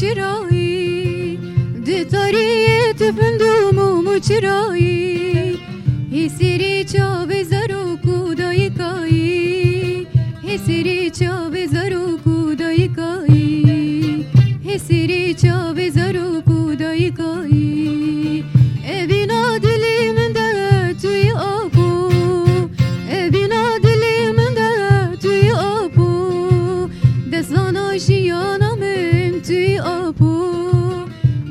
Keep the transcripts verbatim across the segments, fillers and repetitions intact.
Çirayî, di tariyê tu findû mûm û çirayî, hêsirî çavê zarok û dayikayî, hêsirî çavê zarok û dayikayî, hêsirî çavê zarok û dayikayî. Evîna dilê min de tu yî apo, evîna dilê min de tu yî apo. Destana jiyana min tu yî apo,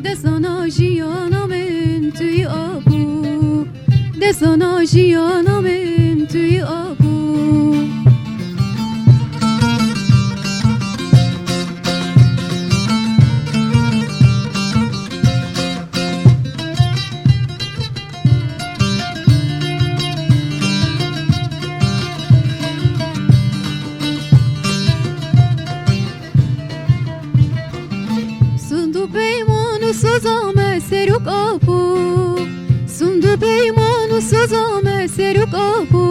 destana jiyana min tu yî apo, destana jiyana min tu yî apo. Sund û peyman û soza me serok apo, sund û peyman û soza me serok apo.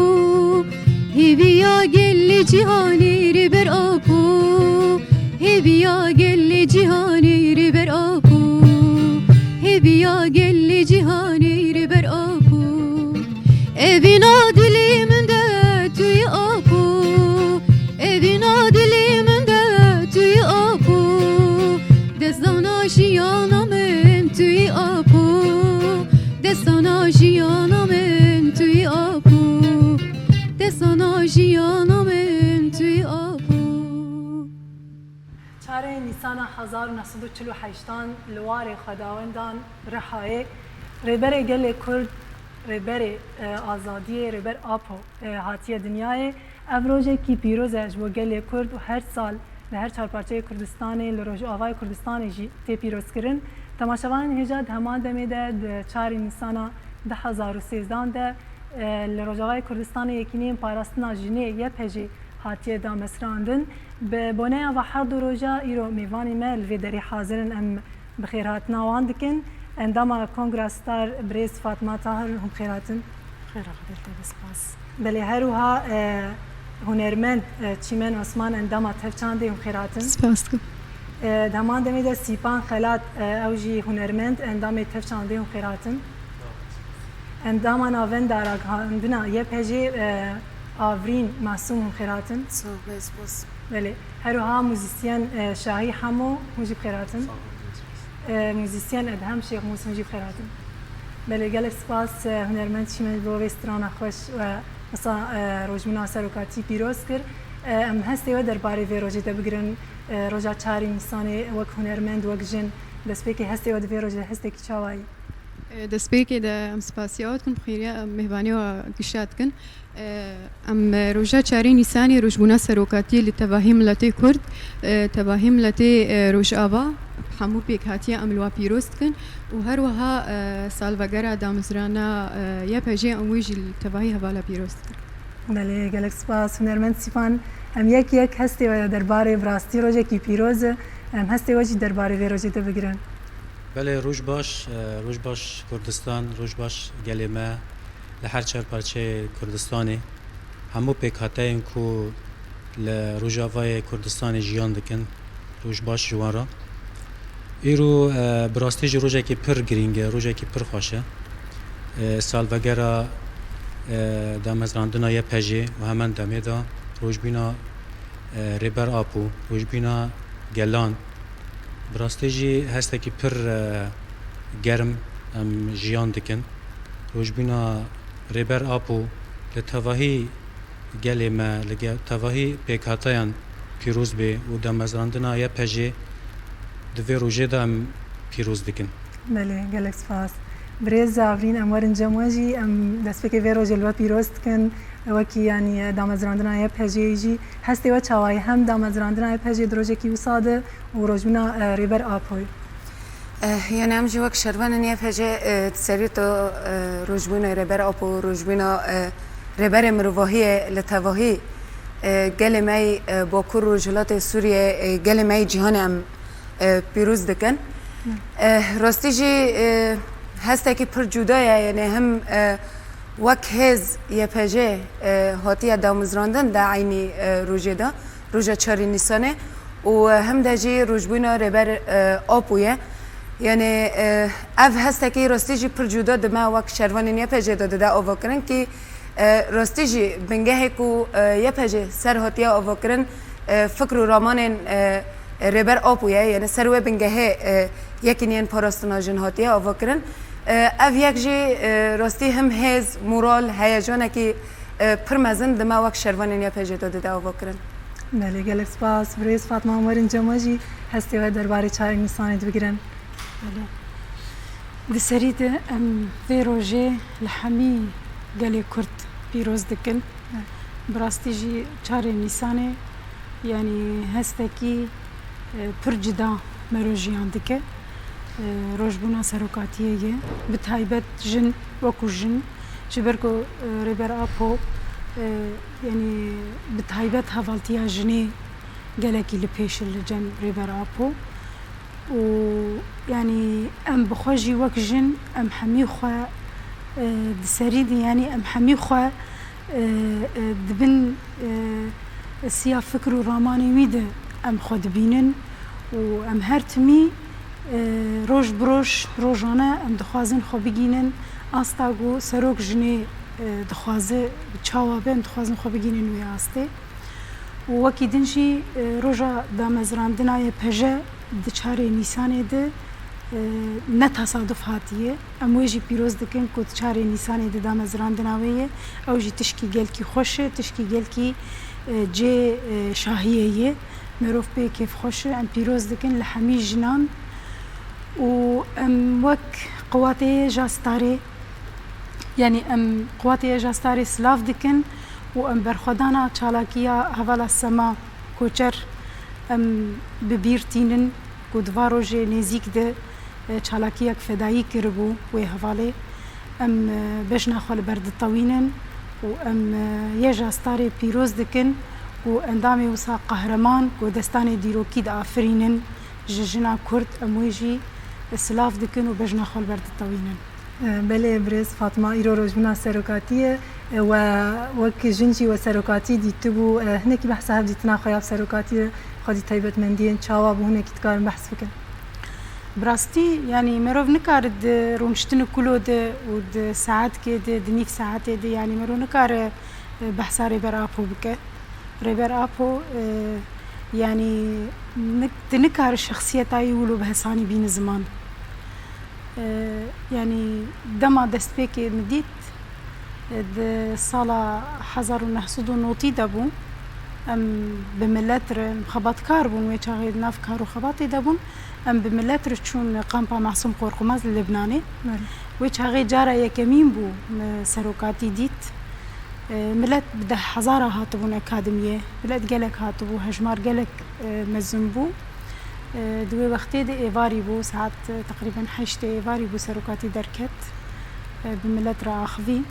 Hêviya gelê cîhanê rêber apo, hêviya gelê cîhanê rêber apo, hêviya gelê cîhanê rêber apo. Evîna dilê min de tu yî apo, evîna dilê min de tu yî apo. Destana jiyana min tu yî apo, destana jiyana min tu yî apo, destana jiyana min tu yî apo. Çarê Nîsana hezar û neh sed û çil û heştan li warê xwedawendan Rihayê, Rêberê Gelê Kurd, Rêberê, e, Azadiyê, Rêber Apo, e, hatiye dinyayê. Ev rojekî pîroz e ji bo gelê Kurd û her sal li her çar parçeyê Kurdistanê, li Rojavayê Kurdistanê jî tê pîrozkirin. Temaşevanên hêja di heman demê de di çarê Nîsana du hezar û sêzdan de, e, li Rojavayê Kurdistanê Yekîneyên Parastina Jinê, Y P J, hatiye damezrandin. Bi boneya ve her du roja îro mêvanê me li vê derê hazir in, em bi xêrhatina wan dikin. Endama Kongra Star birêz Fatma Tahir, hûn bi xêr hatin. Xêr axivî, te spas. Belê, her wiha, e, hunermend, e, Çîmen Osman, endama Tevçandê, hûn bi xêr hatin. Spas dikim. E, di heman demê de Sîpan Xelat, e, ew jî hunermend, endamê Tevçandê, hûn bi xêr hatin. Endama Navenda Ragihandina Y P J, e, Avrîn Masûm, hûn bi xêr hatin. Sağ ol, spas. Belê. Her wiha muzîsyen, e, Şahî Hemo, hûn jî bi xêr hatin. Sağ ol, spas. E, muzîsyen Edhem Şêxmûs, hûn jî bi xêr hatin. Belê, gelek spas, e, hunermend Çîmen bo vê strana xweş we wisa, e, rojbûna serokatî pîroz kir. E, em hestê we derbarê vê rojê de bigirin, e, roja çarê Nîsanê wek hunermend, wek jin, destpêkê hestê we di vê rojê de hestekî çawa yî? E, destpêkê de em spasiya we dikin, bi xêriya em mêhvanî we gişa dikin. E, em, e, roja çarê Nîsanê rojbûna serokatiyê li tevahî miletê Kurd, e, tevahî miletê, e, Rojava, hemû pêkhatiya em li wa pîroz dikin û her wiha, e, salvegera damezrana, e, Y P J em wê jî li tevahî hevala pîroz dikin. Belê, gelek spas hunermend Sîpan. Em yek yek hestê we derbarê, bi rastî rojekî pîroz e. Em hestê we jî derbarê vê rojê de bigirin. Belê, roj baş, e, roj baş Kurdistan, roj baş gelê me li her çar parçeyê Kurdistanê. Hemû pêkhateyên ku li Rojavayê Kurdistanê jiyan dikin, roj baş ji wan re. Îro, e, bi rastî jî rojekî pir girîng e, rojekî pir xweş e. E, salvegera, e, damezrandina Y P J û hemen demê de rojbîna, e, Rêber Apo, rojbîna gelan, bi rastî jî hestekî pir, e, germ em jiyan dikin. Rojbîna Rêber Apo li tevahî gelê me, li ge-, tevahî pêkhateyan pîroz bê û damezrandina Y P J di vê rojê de em pîroz dikin. Belê, gelek spas. Birêz Avrîn, em werin cem we jî, em destpêkê vê rojê li we pîroz dikin. Wekî, yanî, damezrandina Y P J'yê jî hestê we çawa ye? Hem damezrandina Y P J di rojekî wisa de û rojbûna, e, Rêber Apoyê. Eh, yani em jî wek şervanên Y P C'ê, eh, di serî to, eh, rojbûnê Rêber Apo, rojbûna, eh, Rêberê Mirovahiyê li tevahî, eh, gelê me yê, eh, Bakur Rojhilatê Sûriyê, eh, gelê me yê cîhanê em, eh, pîroz dikin. Eh, rastî jî, eh, hestekî pir cuda ye, yani hem, eh, wek hêz Y P J, eh, hatiye damezrandin di eynî, eh, rojê de, roja çarê Nîsanê û hem de jî rojbûna Rêber, e, Apo ye. Yanî, e, ev hestekî rastî jî pir cuda di me wek şervanên Y P G de dide avakirin kî, e, rastî jî bingehê ku, e, Y P G ser hatiye avakirin, e, fikr û ramanên, e, Rêber Apo ye. Yanî ser wê bingehê, e, Yekîneyên Parastina Jin hatiye avakirin. E, ev yek jî, e, rastî him hêz, moral, heyecanekî, e, pir mezin di me wek şervanên Y P G de dide avakirin. Belê, gelek spas. Birêz Fatma, em werin cem we jî hestê we derbarê çarê Nîsanê dibigirin. Belê. Di serî de em vê rojê li hemî gelê Kurd pîroz dikin. Evet. Bi rastî jî çarê Nîsanê, yanî hestekî, e, pir cida mero jiyan dike. E, rojbûna serokatiyê ye. Bi taybet jin, wekû jin. Ji ber ku, e, Rêber Apo, e, yanî bi taybet hevaltiya jinê gelekî li pêş e li cem Rêber Apo. Û, yanî, em bi xwe jî wek jin, em hemî xwe, e, di serî de, yanî, em hemî xwe, e, e, di bin, e, siya fikr û ramanê wî de em xwe dibînin û em her timî, e, roj bi roj, rojane em dixwazin xwe bigînin asta ku serok jinê, e, dixwaze çawa be, em dixwazin xwe bigînin wê astê. Û wekî din jî, e, roja damezrandina Y P G di çarê Nîsanê de, e, ne tesaduf hatiye. Em wê jî pîroz dikin ku di çarê Nîsanê de damezrandina wê ye. Ew jî tişkî gelkî xweş e, tişkî gelkî, e, cê, e, şahiyê ye. Merov pê kêfxweş e. Em pîroz dikin li hemî jinan û em wek Qewatê Jastarê, yanî em Qewatê Jastarê silav dikin û em berxwedana çalakiya hevala Sema Koçer em bi bîr tînin ku di va rojê nêzîk de, e, çalakiyek fedayî kiribû wê hevalê. Em, e, bejna xwe li ber ditewînin û em, e, yê Jastarê pîroz dikin û endamê wisa qehreman ku destanê dîrokî diafirînin ji jina Kurd, em wê jî silav dikin û bejna xwe li ber ditewînin. E, belê, birêz Fatma, îro rojbûna serokatî ye. E, we wek jin jî we serokatî dîtibû. E, hinekî behsa hevdîtina xwe ya bi serokatî de, xwedî taybetmendiyên çawa bû, hinekî dikarin behs bikin? Bi rastî, yanî merov nikare di rûniştini kulo de û di saetkê de, di nîv saetê de, yanî merov nikare, e, behsa Rêber Apo bike. Rêber Apo, e, yanî nik-, tu nikare şexsiyeta wî wilo bi hesanî bîne ziman. E, yanî dema destpêkê min dît, e, di sala hezar û neh sed û notî de bû. Em bi milet re, em xebatkar bûn, wê çaxê di nav kar û xebatê de bûn. Em bi milet re çûn kampa Masûm Qorxumaz li Libnanê. Belê. Wê çaxê cara yekemîn bû me serokatî dît. E, milet bi deh hezara hatibûn akademiyê. Milet gelek hatibû, hejmar gelek, e, mezin bû. E, di wê wextê de êvarî bû, saet, e, teqrîben heştê êvarî bû, serokatî derket. E, bi milet re axivî.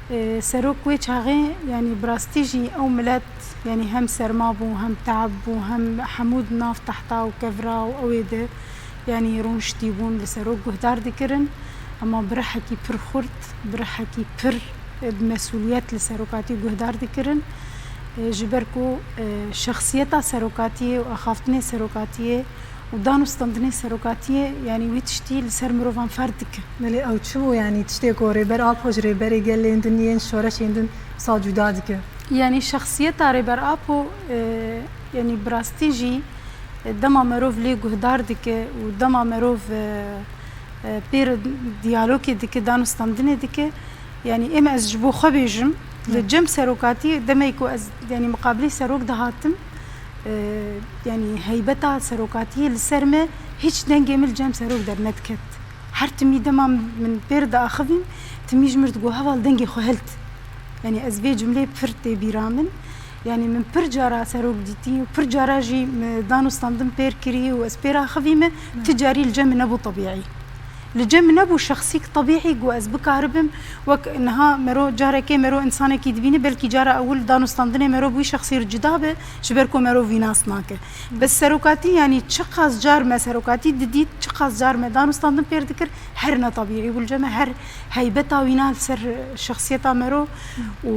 E, serok wê çaxê, yanî bi rastî jî ew milet, yanî hem serma bû, hem teab bû, hem hemû di nav tehta û kevra û ew ê de, yanî rûniştî bûn, li serok guhdar dikirin. Ema bi rihekî pir xurt, bi rihekî pir, e, bi mesûliyet li serokatî guhdar dikirin. E, ji ber ku, e, şexsiyeta serokatiyê û axaftinê serokatiyê û dan û standinê serokatiyê, yanî wî tiştî li ser mirovan ferz dike. Belê, ew çi bû, yanî tiştê ku Rêber Apo ji rêberê gelên din yên şoreşên din wisa cuda dike? Yanî şexsiyeta Rêber Apo, e, yanî bi rastî jî, e, dema merov lê guhdar dike û dema merov, e, e, pêr diyalogê dike, dan û standinê dike, yanî êm ez ji bo xwe bêjim, li Evet. cem serokatî, demê ku ez, yanî miqabilî serok dihatim, e, yanî heybeta serokatiyê li ser me, hîç dengê min li cem serok dernediket. Her timî dema min pêr diaxivîm, timî ji min digot, "Heval, dengê xwe hilt." Yanî ez vê cumleyê pir tê bîra min. Yanî min pir cara serok dîtî û pir cara jî min dan û standin pêr kirî û ez pêr axivîme, Evet. ti carî li cem min nebû tebîî. Li cem min nebû şexsîk tebîî ku ez bikaribim wek niha mero, carekê mero însanekî dibîne, belkî cara ewil dan û standinê mero bi wî şexsî re cuda be, ji ber ku mero vî nas nake. Bes serokatî, yanî çiqas car me serokatî didît, çiqas car me dan û standin pêr dikir, her ne tebîî bû li cem me, her heybeta wîna li ser şexsiyeta mero û,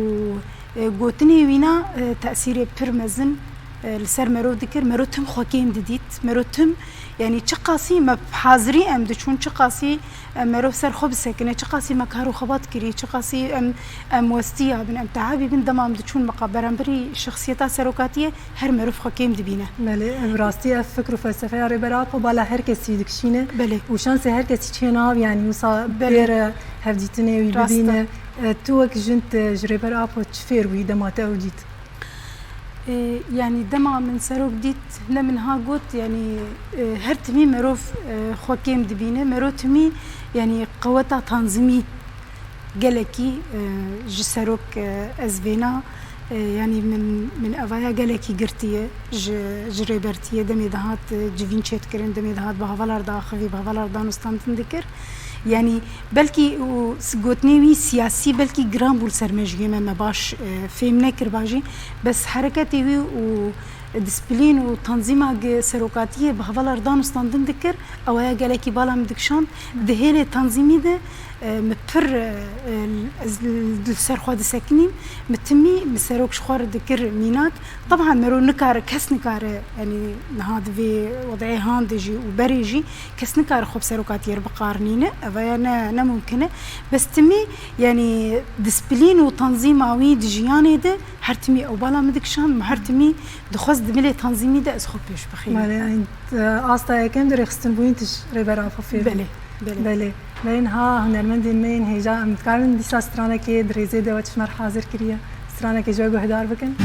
e, gotinê wîna, e, tesîrê pir mezin e, li ser merov dikir, merov tim xwe kêm didît. Merov tim, yanî çiqasî me hazirî em diçûn, çiqasî, e, merov ser xwe bisekine, çiqasî me kar û xebat kirî, çiqasî em, em westî ya bin, em tehabî bin, dema em diçûn miqa-, beramberî şexsiyeta serokatiyê her merov xwe kêm dibîne. Belê, bi rastî ev fikr û felsefeya Rêber Apo bala her kesî dikişîne. Belê. Û şansê her kesî çê nav, yanî wisa Belê. bêre hevdîtinê wî Rast e. bibîne. E, tu wek jin te ji Rêber Apo çi fêr bûyî dema te ew dît? E, yanî dema min serok dît, ne min ha got, yanî, e, her timî merov, e, xwe kêm dibîne. Merov timî, yanî qeweta tanzîmî gelekî, e, ji serok, e, ez vêna, e, yanî min, min evaya gelekî girtiye ji, ji rêbertiyê. Demê dihat, e, civîn çêdikirin, demê dihat bi hevalar diaxivî, bi hevalar danûstandin dikir. Yanî belkî û s-, gotinê wî siyasî belkî giran bû li ser me jî, me, me baş, e, fêm nekiriba jî. Bes hereketê wî û disiplîn û tanzîma gi-, serokatiyê bi hevalar danûstandin dikir, ewaya gelekî bala min dikişand. Di hêlê tanzîmî de, e, min pir, e, e, ez li ser xwe disekinîm. Min timî min serok ji xwe re dikir mînak. Teban mero nikare, kes nikare, yanî niha di vê wedeyê han de jî û berê jî kes nikare xwe bi serokatiyê re biqarnîne. Ev ya ne, ne mumkin e. Bes timî, yanî disiplîn û tanzîma wî di jiyanê de her timî ew bala min dikişand, min her timî dixwest di milê tanzîmî de ez xwe pêş bixînim. Belê, yanî, e, asta yekem de rêxistinbûyîn tu ji Rêber Apo fêr bû. Belê, belê. Belê. Belê niha hunermendên me yên hêja, em dikarin dîsa stranekê di rêzê de we çima hazir kiriye. Stranekê ji we guhdar bikin.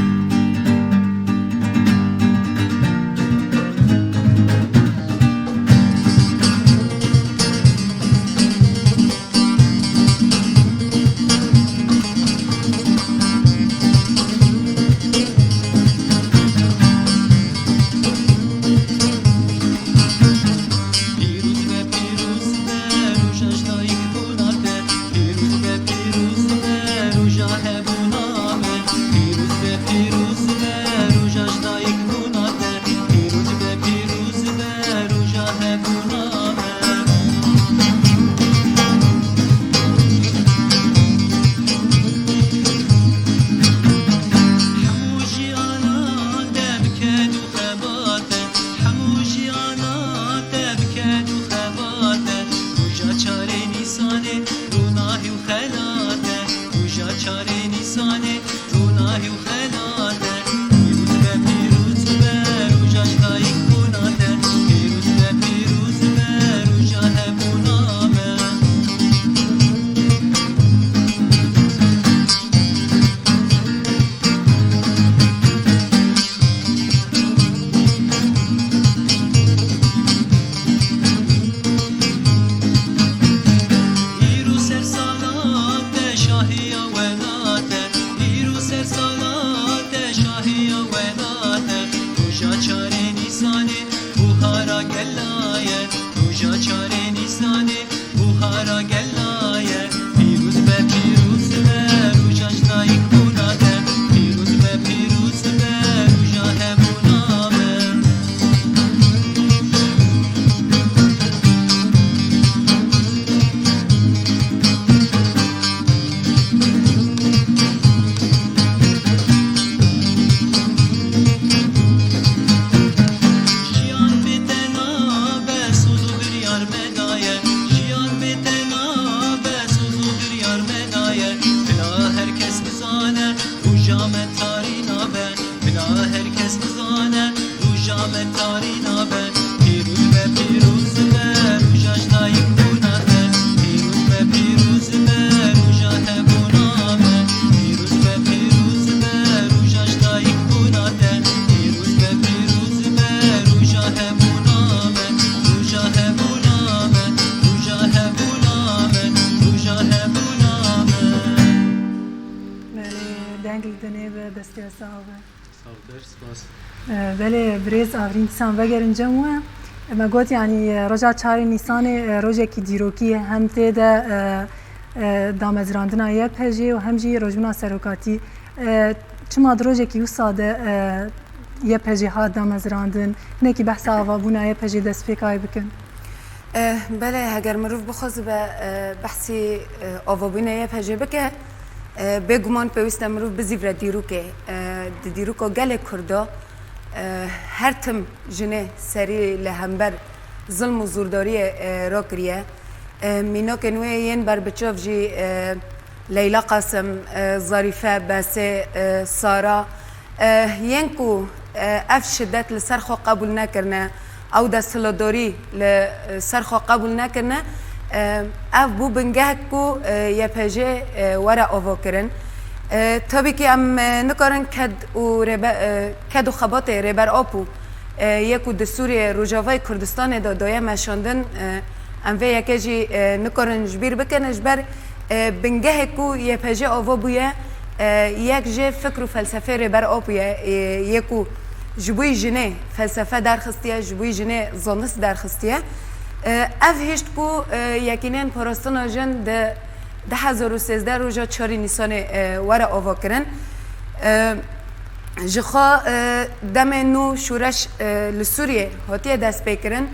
Belê, deng li dinê be, destê we sax be. Sağ ol, spas. E, belê, birêz Avrîn, dîsan vegerin cem we. Me got, yanî, e, roja çarê Nîsanê, e, rojekî dîrokî ye, hem tê de, e, e, damezrandina Y P J û hem jî rojbûna serokatî. E, çima di rojekî wisa de, e, Y P J hat damezrandin? Hinekî behsa avabûna Y P J destpêkayê bikin. Eh, belê, heger mirov bixwazibe, eh, behsî, eh, avabûna Y P J bike, eh, bêguman pêwîst e mirov bizîvire dîrokê. Eh, di dîroka gelê Kurda, E, her tim jinê serî li hember zilm û zûrdariyê, e, rakiriye. E, mînakên wê yên berbiçav jî, e, Leyla Qasim, e, Zarîfe, Besê, e, Sara, e, yên ku, e, ev şidet li ser xwe qebûl nekirine, ew desthilatdarî li, e, ser xwe qebûl nekirine, e, ev bû bingehek ku, e, Y P J, e, were avakirin. E, tabî kî em, e, nikarin ked û rêbe-, e, ked û xebatê Rêber Apo, e, yê ku di Sûriyê, Rojavayê Kurdistanê de daye meşandin, e, em vê yekê jî, e, nikarin ji bîr bikin, ji ber, e, bingehê ku Y P J ava bûye, e, yek jê fikr û felsefê Rêber Apo ye, e, yê ku ji bo jinê felsefe derxistiye, ji bo jinê zanist derxistiye. E, ev hişt ku, e, Yekîneyên Parastina Jin di du hezar û sêzdeh roja çarê Nîsanê, e, were avakirin. E, ji xwe, e, demê nû şoreş, e, li Sûriyê hatiye destpêkirin.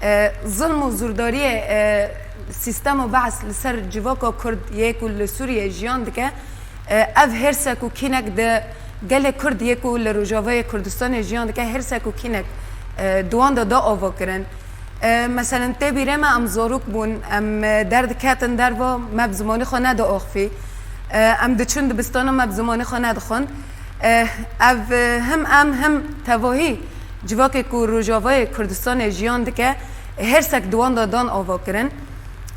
E, zilm û zûrdariyê, e, sîstema Be's li ser civaka Kurd yê ku li Sûriyê jiyan dike, e, ev hêrsek û kînek di gelê Kurd yê ku li Rojavayê Kurdistanê jiyan dike, hêrsek û kînek, e, di wan de da avakirin. E, meselen, tê bîrê me em zarok bûn, em, e, derdiketin derva, me bi zimanê xwe nediaxivî. E, em diçûn dibistana, me bi zimanê xwe nedixwend. E, ev, e, him em, him tevahî civakê ku Rojavayê Kurdistanê jiyan dike, hêrsek di wan de dan avakirin.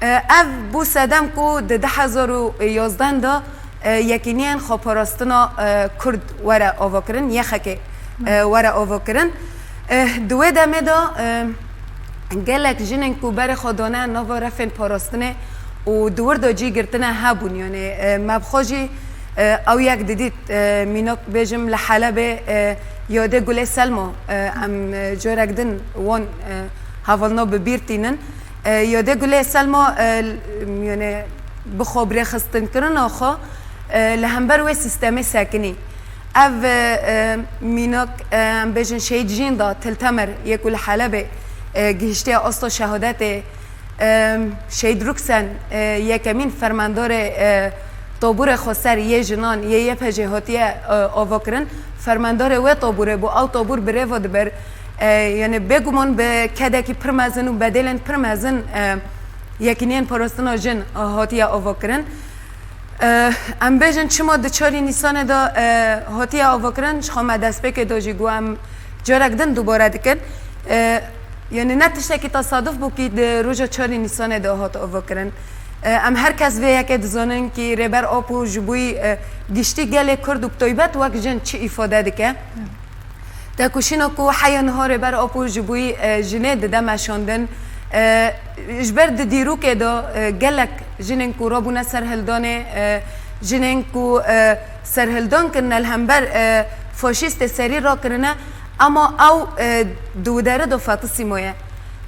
E, ev bû sedem ku di du hezar û yazdeh de, e, Yekîniyên Xweparastina, e, Kurd were avakirin, Y X K, e, were avakirin. E, di wê demê de, e, gelek jinên ku berê xwe dane nava refên parastinê û di wir de cî girtine hebûn. Yanî, e, me bi xwe jî, e, ew yek didît, e, mînak bêjim li Helebê, e, yadê Gulê Selma, e, em, e, carek din wan, e, hevalna bi bîr tînin. E, yadê Gulê Selma, e, l-, yanî bi xwe bi rêxistinkirina xwe, e, li hember wê sîstemê sekinî. Ev, e, e, mînak, e, em bêjin Şehîd Jînda Til Temer yê ku li Helebê, e, gihiştiye asta şehadetê. E, Şehîd Ruksen, e, yekemîn fermandarê, e, Toburê Xweser yê jinan yê Y P J hatiye, e, avakirin. Fermandarê wê toburê bû, ew tobur bi rê ve diber. E, yanî bêguman bi kedekî pir mezin û bedêlên pir mezin, e, Yekîniyên Parastina Jin, e, hatiye avakirin. E, em bêjin çima di çarê Nîsanê de, e, hatiye avakirin, ji xwe me destpêkê de jî got, em carek din dubare dikin. E, yanî ne tiştekî tesaduf bû kî di roja çarê Nîsanê de hat avakirin. E, em her kes vê yekê dizanin kî Rêber Apo ji bo, e, giştî gelê Kurd û bi taybet wek jin çi îfade dike. Tekoşîna ku heya niha Rêber Apo ji bo, e, jinê dide meşandin, e, ji ber di dîrokê de, e, gelek jinên ku rabûne serhildanê, e, jinên ku, e, serhildan kirine li hember, e, faşîstê serî rakirine, ema ew, e, di wî derê de fetisî maye.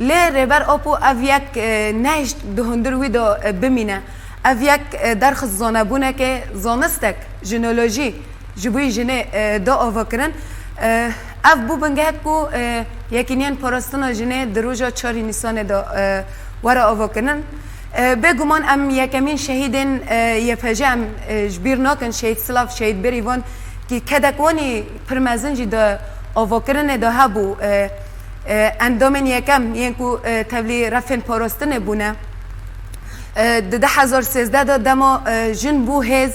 Lê Rêber Apo ev yek, e, nehişt di hundir wî de, e, bimîne. Ev yek, e, derxist zanebûnekê, zanistek, jinolojî, ji bo jinê, e, da avakirin. E, ev bû bingehek ku, e, Yekîniyên Parastina Jinê di roja çarê Nîsanê de, e, were avakirin. E, bêguman em yekemîn şehîdên, e, Y P J em, e, ji bîr nakin, Şehîd Silav, Şehîd Bêrîvan, kî kedek wanî pir mezin jî di avakirinê de hebû. E, e, endamên yekem yên ku, e, tevlî refên parastinê bûne. E, di du hezar sêzdeh de dema, e, jin bû hêz,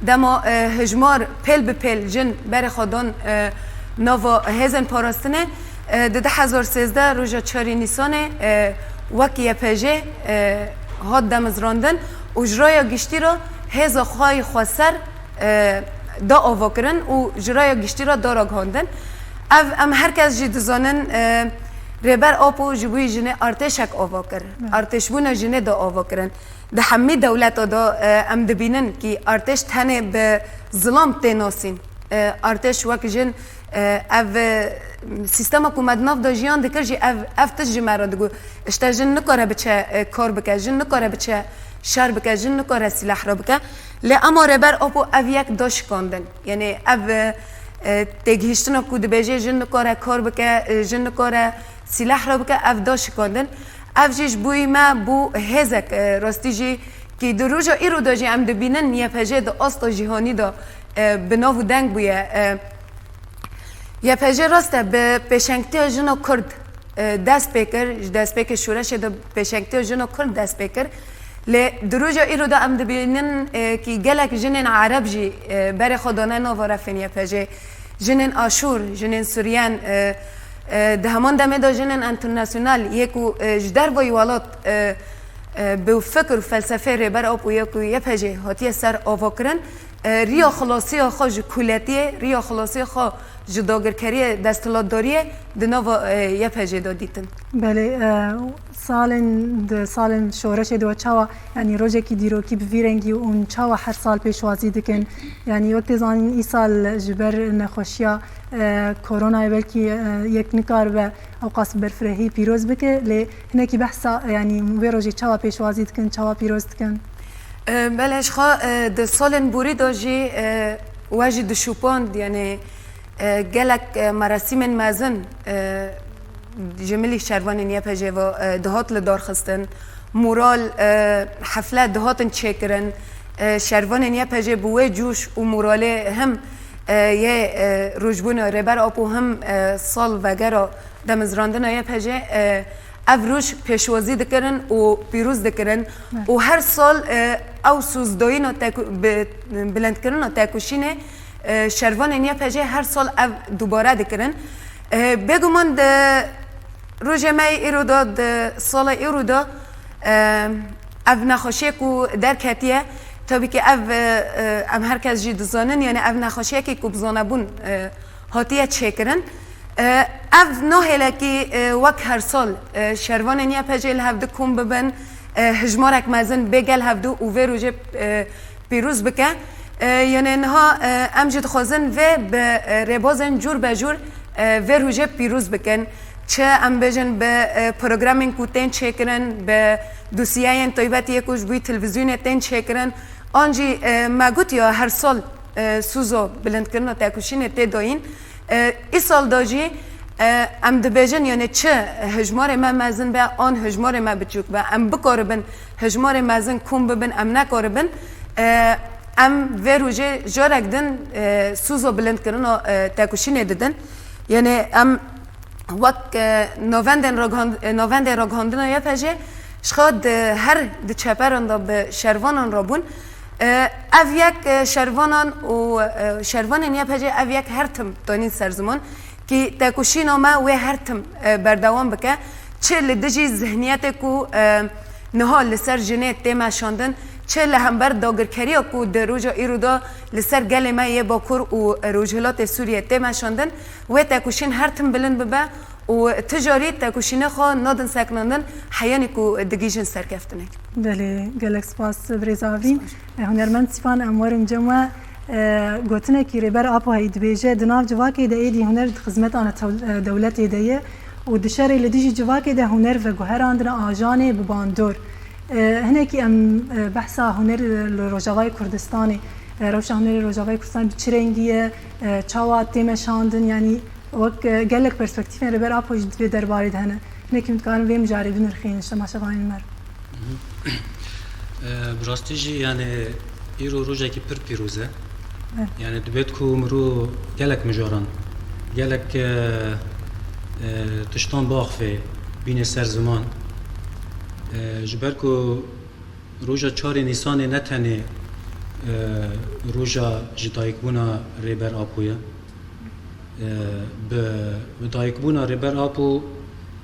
dema, e, hijmar pêl bi pêl jin berê xwe dan, e, nava hêzên parastinê, e, di du hezar sêzdeh roja çarê Nîsanê, e, wek Y P J, e, hat demizrandin û ji raya giştî re hêza xwe yê xweser, e, da avakirin û ji raya giştî re da ragihandin. Ev em her kes jî dizanin, e, Rêber Apo ji bo jinê artêşek ava kir. Artêşbûna jinê da avakirin. Di hemî dewleta de, e, em dibînin kî artêş tenê bi zilam tê nasîn. E, artêş wek jin, e, ev, e, sîstema ku me di nav de jiyan dikir jî ev, ev tişt ji me re digot. Îşte jin nikare biçe, e, kar bike, jin nikare biçe şer bike, jin nikare sîleh re bike. Lê ema Rêber Apo ev yek da şikandin. Yanî ev, e, e, têgihiştina ku dibêje jin nikare kar bike, e, jin nikare sîleh re bike, ev da şikandin. Ev jî ji bo me bû hêzek, e, rastî jî kî di roja îro de jî em dibînin Y P J di asta cîhanî de, e, bi nav û deng bûye. E, Y P G rast e, bi pêşengtiya jino Kurd, e, dest pê kir, ji destpêkê şoreşê de pêşengtiya jino Kurd dest pê kir. Lê di roja îro de em dibînin, e, kî gelek jinên Ereb jî, e, berê xwe dane nava refên Y P G. Jinên Aşûr, jinên Suryen, e, e, di heman demê de jinên enternasyonal, yê ku, e, ji dervayî welat, e, e, bi fikr û felsefeyê Rêber Apo yê ku Y P G hatiye ser avakirin, e, riya xilasiya xwe ji kuletiyê, riya xilasiya xwe ji dagirkeriyê, desthilatdariyê di nava, e, Y P G de dîtin. Belê, e, salên, di salên şoreşê de we çawa, yanî rojekî dîrokî bi vî rengî û hûn çawa her sal pêşwazî dikin? Yanî wek tê zanîn îsal ji ber nexweşiya, e, koronayê belkî, e, yek nikaribe ewqas berfirehî pîroz bike, lê hinekî behsa, yanî vê rojê çawa pêşwazî dikin, çawa pîroz dikin? E, belê, ji xwe, e, di salên borî de jî, e, we jî dişopand, yanî, e, gelek, e, merasîmên mezin, e, ji milî şervanên Y P G ve, e, dihat lidarxistin, moral, e, hefle dihatin çêkirin, e, şervanên Y P G bi wê coş û moralê him, e, yê, e, rojbûna Rêber Apo him, e, sal vegera demizrandina Y P G, e, ev roj pêşwazî dikirin û pîroz dikirin. Evet. Û her sal, e, ew sozdayîna teku-, bi-, bilindkirina tekoşînê, e, şervanên Y P G her sal ev dubare dikirin. E, bêguman di rojê me yê îro de, di sala îro de, e, ev nexweşiyê ku derketiye, tabî ki ev, e, e, em her kes jî dizanin, yani ev nexweşiyekî ku bi zanebûn, e, hatiye çêkirin. E, ev nahêle kî, e, wek her sal, e, şervanên Y P G li hevdu kom bibin, e, hijmarek mezin bê gel hevdu û vê rojê, e, pîroz bike. E, yanê niha, e, em jî dixwazin vê bi, e, rêbazên cûr be cûr, e, vê rojê pîroz bikin. Çi em bêjin bi, e, programên ku tên çêkirin, bi dosiyeyên taybet yê ku ji bo televîzyonê tên çêkirin, an jî, e, me got ya her sal, e, soza bilindkirina tekoşînê tê dayîn. E, îsal de jî, e, em dibêjin, yani çi hijmarê me mezin be, an hijmarê me biçûk be, em bikaribin hijmarê mezin kom bibin, em nekaribin, e, em vê rojê carek din, e, soza bilindkirina, e, tekoşînê didin. Yani em wek, e, navendên ragihan-, e, navendê ragihandina Y P G, ji xwe di her di çeperan de bi şervanan re bûn. E, ev yek, e, şervanan û, e, şervanên Y P G ev yek her tim danîn ser ziman, kî tekoşîna me wê her tim, e, berdewam bike. Çi li dijî zihniyetê ku, e, niha li ser jinê tê meşandin, çi li hember dagirkeriya ku di roja îro de li ser gelê me yê Bakur û Rojhilatê Sûriyê tê meşandin, wê tekoşîn her tim bilind bibe û ti carî tekoşînê xwe nadin sekinandin, heyanî ku digihîjin serkeftinê. Belê, gelek spas birêz Afrîn. Spas. E, hunermend Sîfan, em werin cem we. E, gotinekî Rêber Apo heyî dibêje, di nav civakê de êdî huner di xizmeta netew-, e, dewletê de ye û di şerê li dijî civakê de huner veguherandine ajanê bi bandor. E, hinekî em, e, behsa huner li Rojavayê Kurdistanê, e, rewşa hunerê Rojavayê Kurdistanê bi çi rengî ye, e, çawa tê meşandin, yanî wek, e, gelek perspektîfên Rêber Apo jî di vê derbarê de hene. Hinekî em dikarin vê mijarê binirxînin ji temaşevanên me re. E, bi rastî jî, yani, îro rojekî pir pîroz e. Evet. Yani, dibêt ku mirov gelek mijaran, gelek, e, e, tiştan biaxive, bîne ser ziman. E, ji ber ku roja çarê Nîsanê ne tenê, e, roja ji dayikbûna Rêber Apo ye. E, bi, bi dayikbûna Rêber Apo,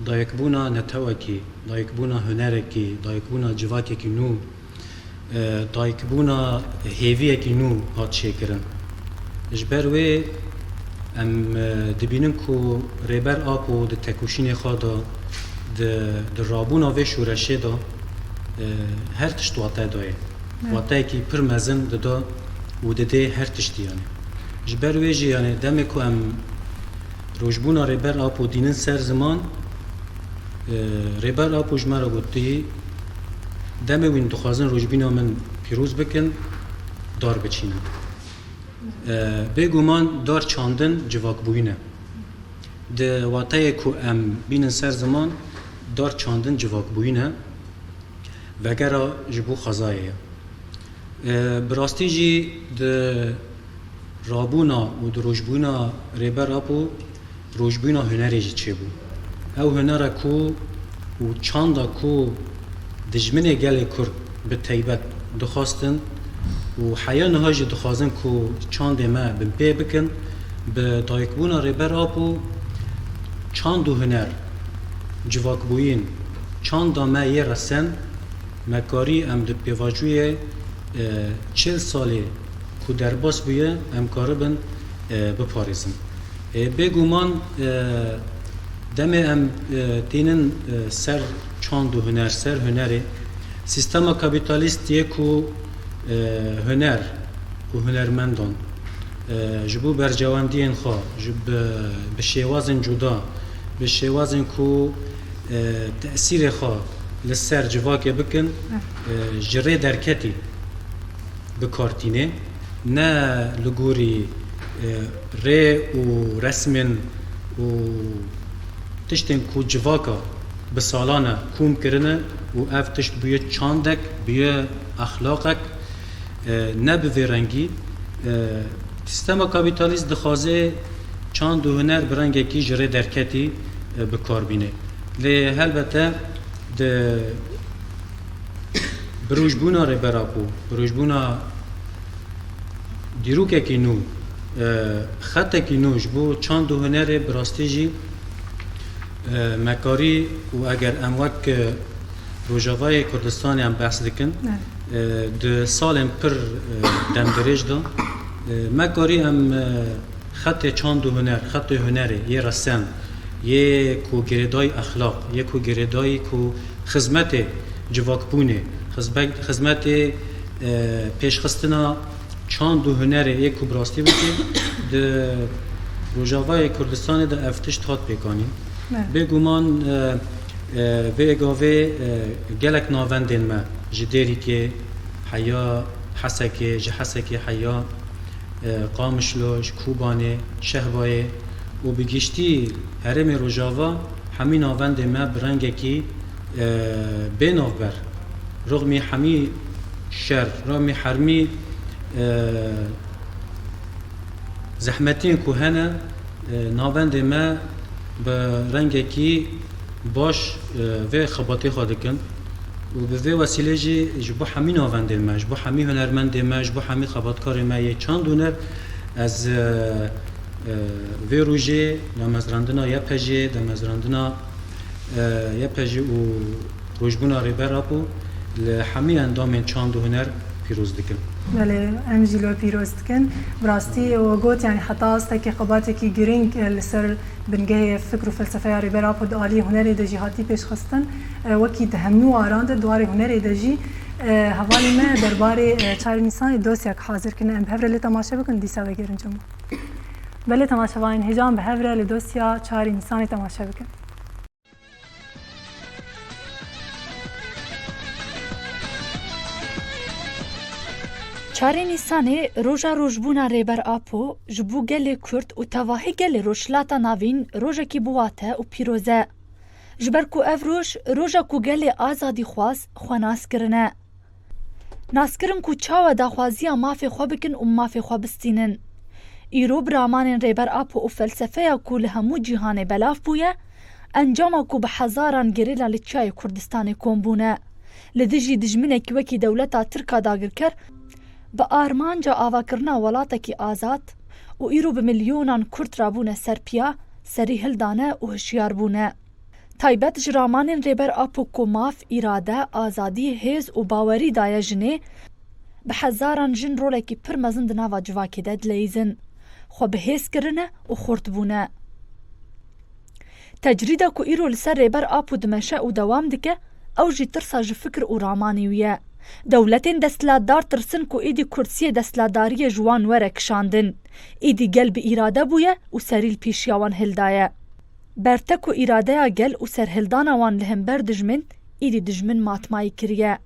dayikbûna netewekî, dayikbûna hunerekî, dayikbûna civakekî nû, e, dayikbûna hêviyekî nû hat çêkirin. Ji ber wê em, e, dibînin ku Rêber Apo di tekoşînê xwe de, di, di rabûna vê şoreşê de, e, her tişt wate daye. Evet. Wateyekî pir mezin dida û didê her tiştî, yani. Ji ber wê jî, yani, demê ku em rojbûna Rêber Apo dînin ser ziman, e, Rêber Apo ji me re gotî, demê wîn dixwazin rojbîna min pîroz bikin, dar biçînin. E, bêguman dar çandin civakbûyî ne. Di wateyê ku em bînin ser ziman, dar çandin civakbûyî ne. Vegera ji bo xwezayê ye. E, bi rastî jî di Rabûna û dirojbûna Rêber Apo rojbûna hunerê jî çêbû. Ew hunera ku û çanda ku dijminê gelê Kurd bi teybet dixwastin û heya niha jî dixwazin ku çandê me binpê bikin, bi dayikbûna Rêber Apo çand û huner, civakbûyîn, çanda me yê resen, me karî em di pêvajoyê, e, çil salê ku derbas bûye, em karibin, e, biparêzin. E, bêguman, e, demê em, e, tînin, e, ser çand û huner, ser hunerê, sîstema kapîtalîst yê ku, e, huner û hunermendan, e, ji bo berjewendiyên xwe, ji bi, bi şêwazên cuda, bi şêwazên ku, e, tesîrê xwe li ser civakê bikin, e, ji rê derketî bi kar tîne, ne li gorî, e, rê û resmên û tiştên ku civaka bi salan e kom kirine û ev tişt bûye çandek, bûye exlaqek, e, ne bi vê rengî. E, sîstema kapîtalîst dixwaze çand û huner bi rengekî ji rê derketî, e, bi kar bîne. Lê helbete di Bi rojbûna Rêber Apo, bi rojbûna dîrokekî nû, e, xetekî nû ji bo çand û hunerê bi rastî jî, e, me karî û eger em wek, e, Rojavayê Kurdistanê em behs dikin, Evet. e, di salên pir, e, demdirêj de, e, me karî em, e, Xetê çand û huner, xetê hunerê yê resen, yê ku girêdayî exlaq, yê ku girêdayî ku xizmetê civakbûnê, xizbe-, xizmetê, e, pêşxistina çand û hunerê yê ku bi rastî bike, di Rojavayê Kurdistanê de ev tişt hat pêkanîn. Evet. Bêguman, e, e, vê gavê, e, gelek navendên me ji Dêrikê heya, Hesekê, ji Hesekê heya, e, Qamişlo, ji Kobanê, Şehbayê û bi giştî herêmê Rojava hemî navendê me bi rengekî, e, bê navber, rixmî hemî şer, rixmî hermî, e, zehmetiyên ku hene, e, navendê me bi rengekî baş, e, vê xebatê xwe dikin û bi vê wesîlê jî ji bo hemî navendên me, ji bo hemî hunermendê me, ji bo hemî xebatkarê me yê çand û huner ez, e, e, vê rojê damezrandina Y P J'ê, damezrandina, e, Y P J û rojbûna Rêber Apo li hemî endamên çand û huner pîroz dikin. Belê, em jî li we pîroz dikin. Bi rastî we got, yanî heta astekî xebatekî girîng, e, li ser bingehê fikr û felsefeya Rêber Apo di alî hunerê de jî hatî pêşxistin. E, wekî di hemû waran de di warê hunerê de jî, e, hevalê me derbarê, e, çarê Nîsanê dosyek hazir kirine. Em bi hev re lê temaşe bikin, dîsa vegerin cem. Belê temaşevanên hêja, em bi hev re li dosya çarê Nîsanê temaşe bikin. Çarê Nîsanê, roja rojbûna Rêber Apo, ji bo gelê Kurd û tevahî gelê Rojhilata Navîn rojekî bi wate û pîroz e. Ji ber ku ev roj, roja ku gelê azadîxwaz xwe nas kirine. Naskirin ku çawa daxwaziya mafê xwe bikin û mafê xwe bistînin. Îro bi ramanên Rêber Apo û felsefeya ku li hemû cîhanê belav bûye, encama ku bi hezaran gerîla li Çiyayê Kurdistanê kom bûne, li dijî dijminek wekî dewleta Tirk a dagirker, bi armanca avakirina welatekî azad û îro bi milyonan Kurd rabûne ser piya, serî hildane û hişyar bûne. Taybet ji ramanên Rêber Apo ku maf, îrade, azadî, hêz û bawerî daye jinê, bi hezaran jin rolekî pir mezin di nava civakê de dileyîzin, xwe bi hêz kirine û xurt bûne. Tecrîda ku îro li ser Rêber Apo dimeşe û dewam dike, ew jî tirsa ji fikir û ramanê wî ye. Dewletên desthilatdar tirsin ku êdî kursiyê desthilatdariyê ji wan were kişandin. Êdî gel bi îrade bûye û serî li pêşiya wan hildaye. Berte ku îradeya gel û serhildana wan li hember dijmin, êdî dijmin matmayî kiriye.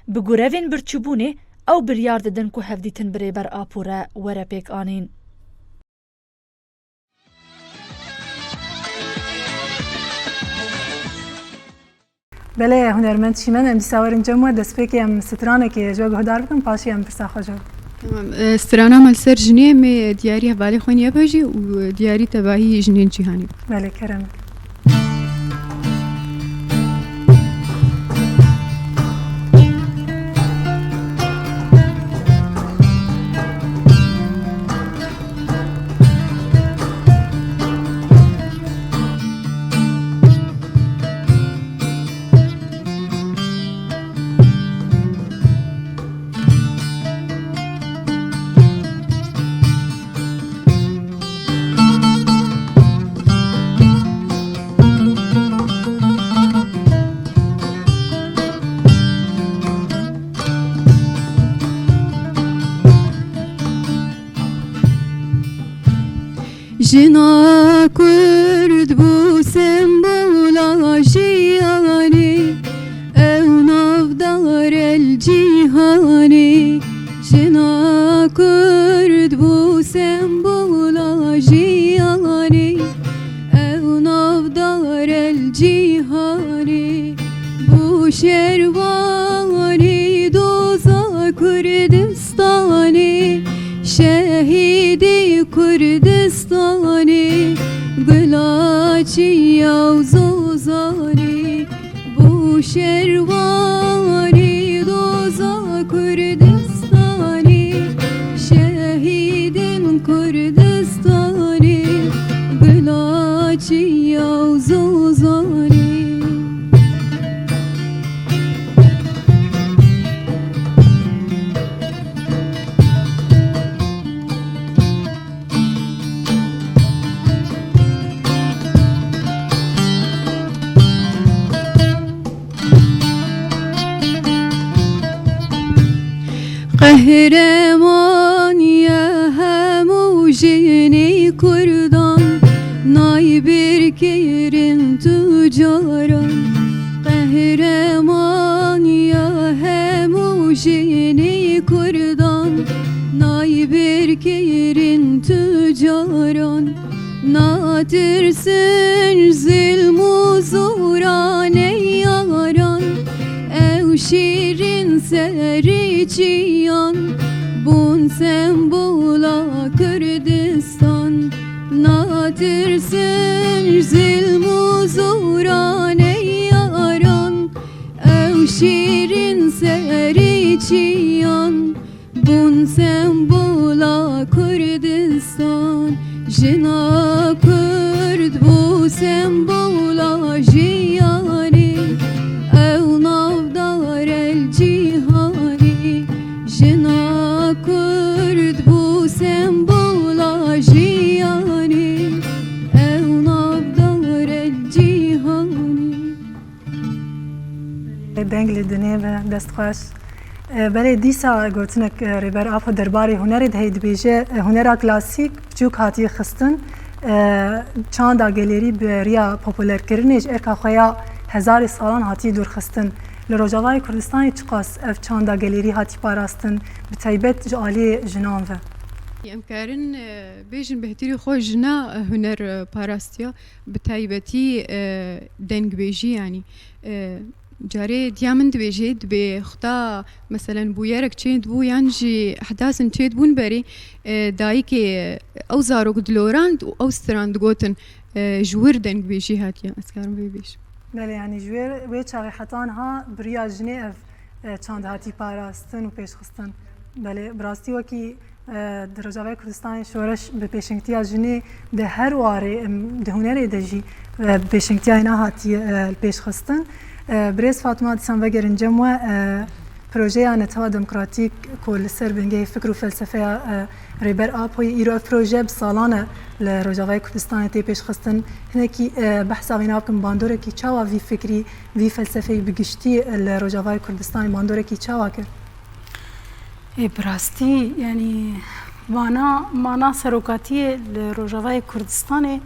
Bi grevên birçîbûnê ew biryar didin ku hevdîtin bi Rêber Apo re were pêk anîn. Belê, hunermend Çîmen, em dîsa werin cem we, destpêkê em stranekê ji we guhdar bikin, paşê em pirsa xwe ji we. Tamam. E, strana me li ser jinê, em ê diyarî hevalê xwe nîya bibêjî û diyarî tevahî jinên cîhanê. Belê, kerem. Jina Kurd bû sembola jiyanê, ew navdar el cîhanê. Jina Kurd bû sembola jiyanê, ew navdar el cîhanê. Bû şervanê doza Kurdistanê, şehîdê Kurdistanê, gula çiya û zozanê. Bû şervanê doza Kurdistanê, şehîdên Kurdistanê, gula çiya û zozanê. Qehremaniya hemû jinê Kurdan, nayê bêrkirin tu caran. Qehremaniya hemû jinê Kurdan, nayê bêrkirin tu caran. Natirsin zilm û zoranê yaran, ew şîrîn serê çiyan, bûn sembola Kurdistan. Natirsin zilm û zoranê yaran, ew şîrîn serê çiyan, bûn sembola Kurdistan. Jina Kurd bû sembola jiyanê, ew navdar el cîhanê. Jina Kurd bû sembola jiyanê, ew navdar el cîhanê. Deng li dinê ve, dest xweş. E, belê dîsa gotinek, e, Rêber Apo derbarê hunerê de heye, dibêje, e, hunera klasîk piçûk hatiye xistin, e, çanda gelêrî bi riya populerkirinê ji erka xwe ya hezarê salan hatiye dûrxistin. Li Rojavayê Kurdistanê çiqas ev çanda gelêrî hatiye parastin, bi taybet ji aliyê jinan ve? Em karin, e, bêjin behtîrê xwe jina, e, huner, e, parastiya. Bi taybetî, e, dengbêjî, yanî, e, carê diya min dibêje, dibê xweda, meselen, bûyerek çêdibû yan jî ehdasin çêdibûn berê, e, dayikê ew zarok dilorand û ew stran digotin, e, ji wir dengbêjî hatiye. Ez karim vê bêjim. Belê, yanî ji wê, wê çaxê heta niha bi riya jinê ev, e, çand hatî parastin û pêşxistin. Belê, bi rastî wekî E, di Rojavayê Kurdistanê şoreş bi pêşengtiya jinê di her warê, em, di hunerê de jî, e, bi pêşengtiya êna hatiye, e, li pêş xistin. E, birêz Fatma, dîsan vegerin cem we, e, projeya Netewa Demokratîk ku li ser bingehê fikr û felsefeya, e, Rêber Apoyî, îro ev proje bi salan e li Rojavayê Kurdistanê tê pêş xistin. Hinekî, e, behsa vê nakin, bandorekî çawa vî fikrî, vî felsefeyî bi giştî li Rojavayê Kurdistanê bandorekî çawa kir? Ê, bi rastî, yanî, mana, mana serokatiyê li Rojavayê Kurdistanê,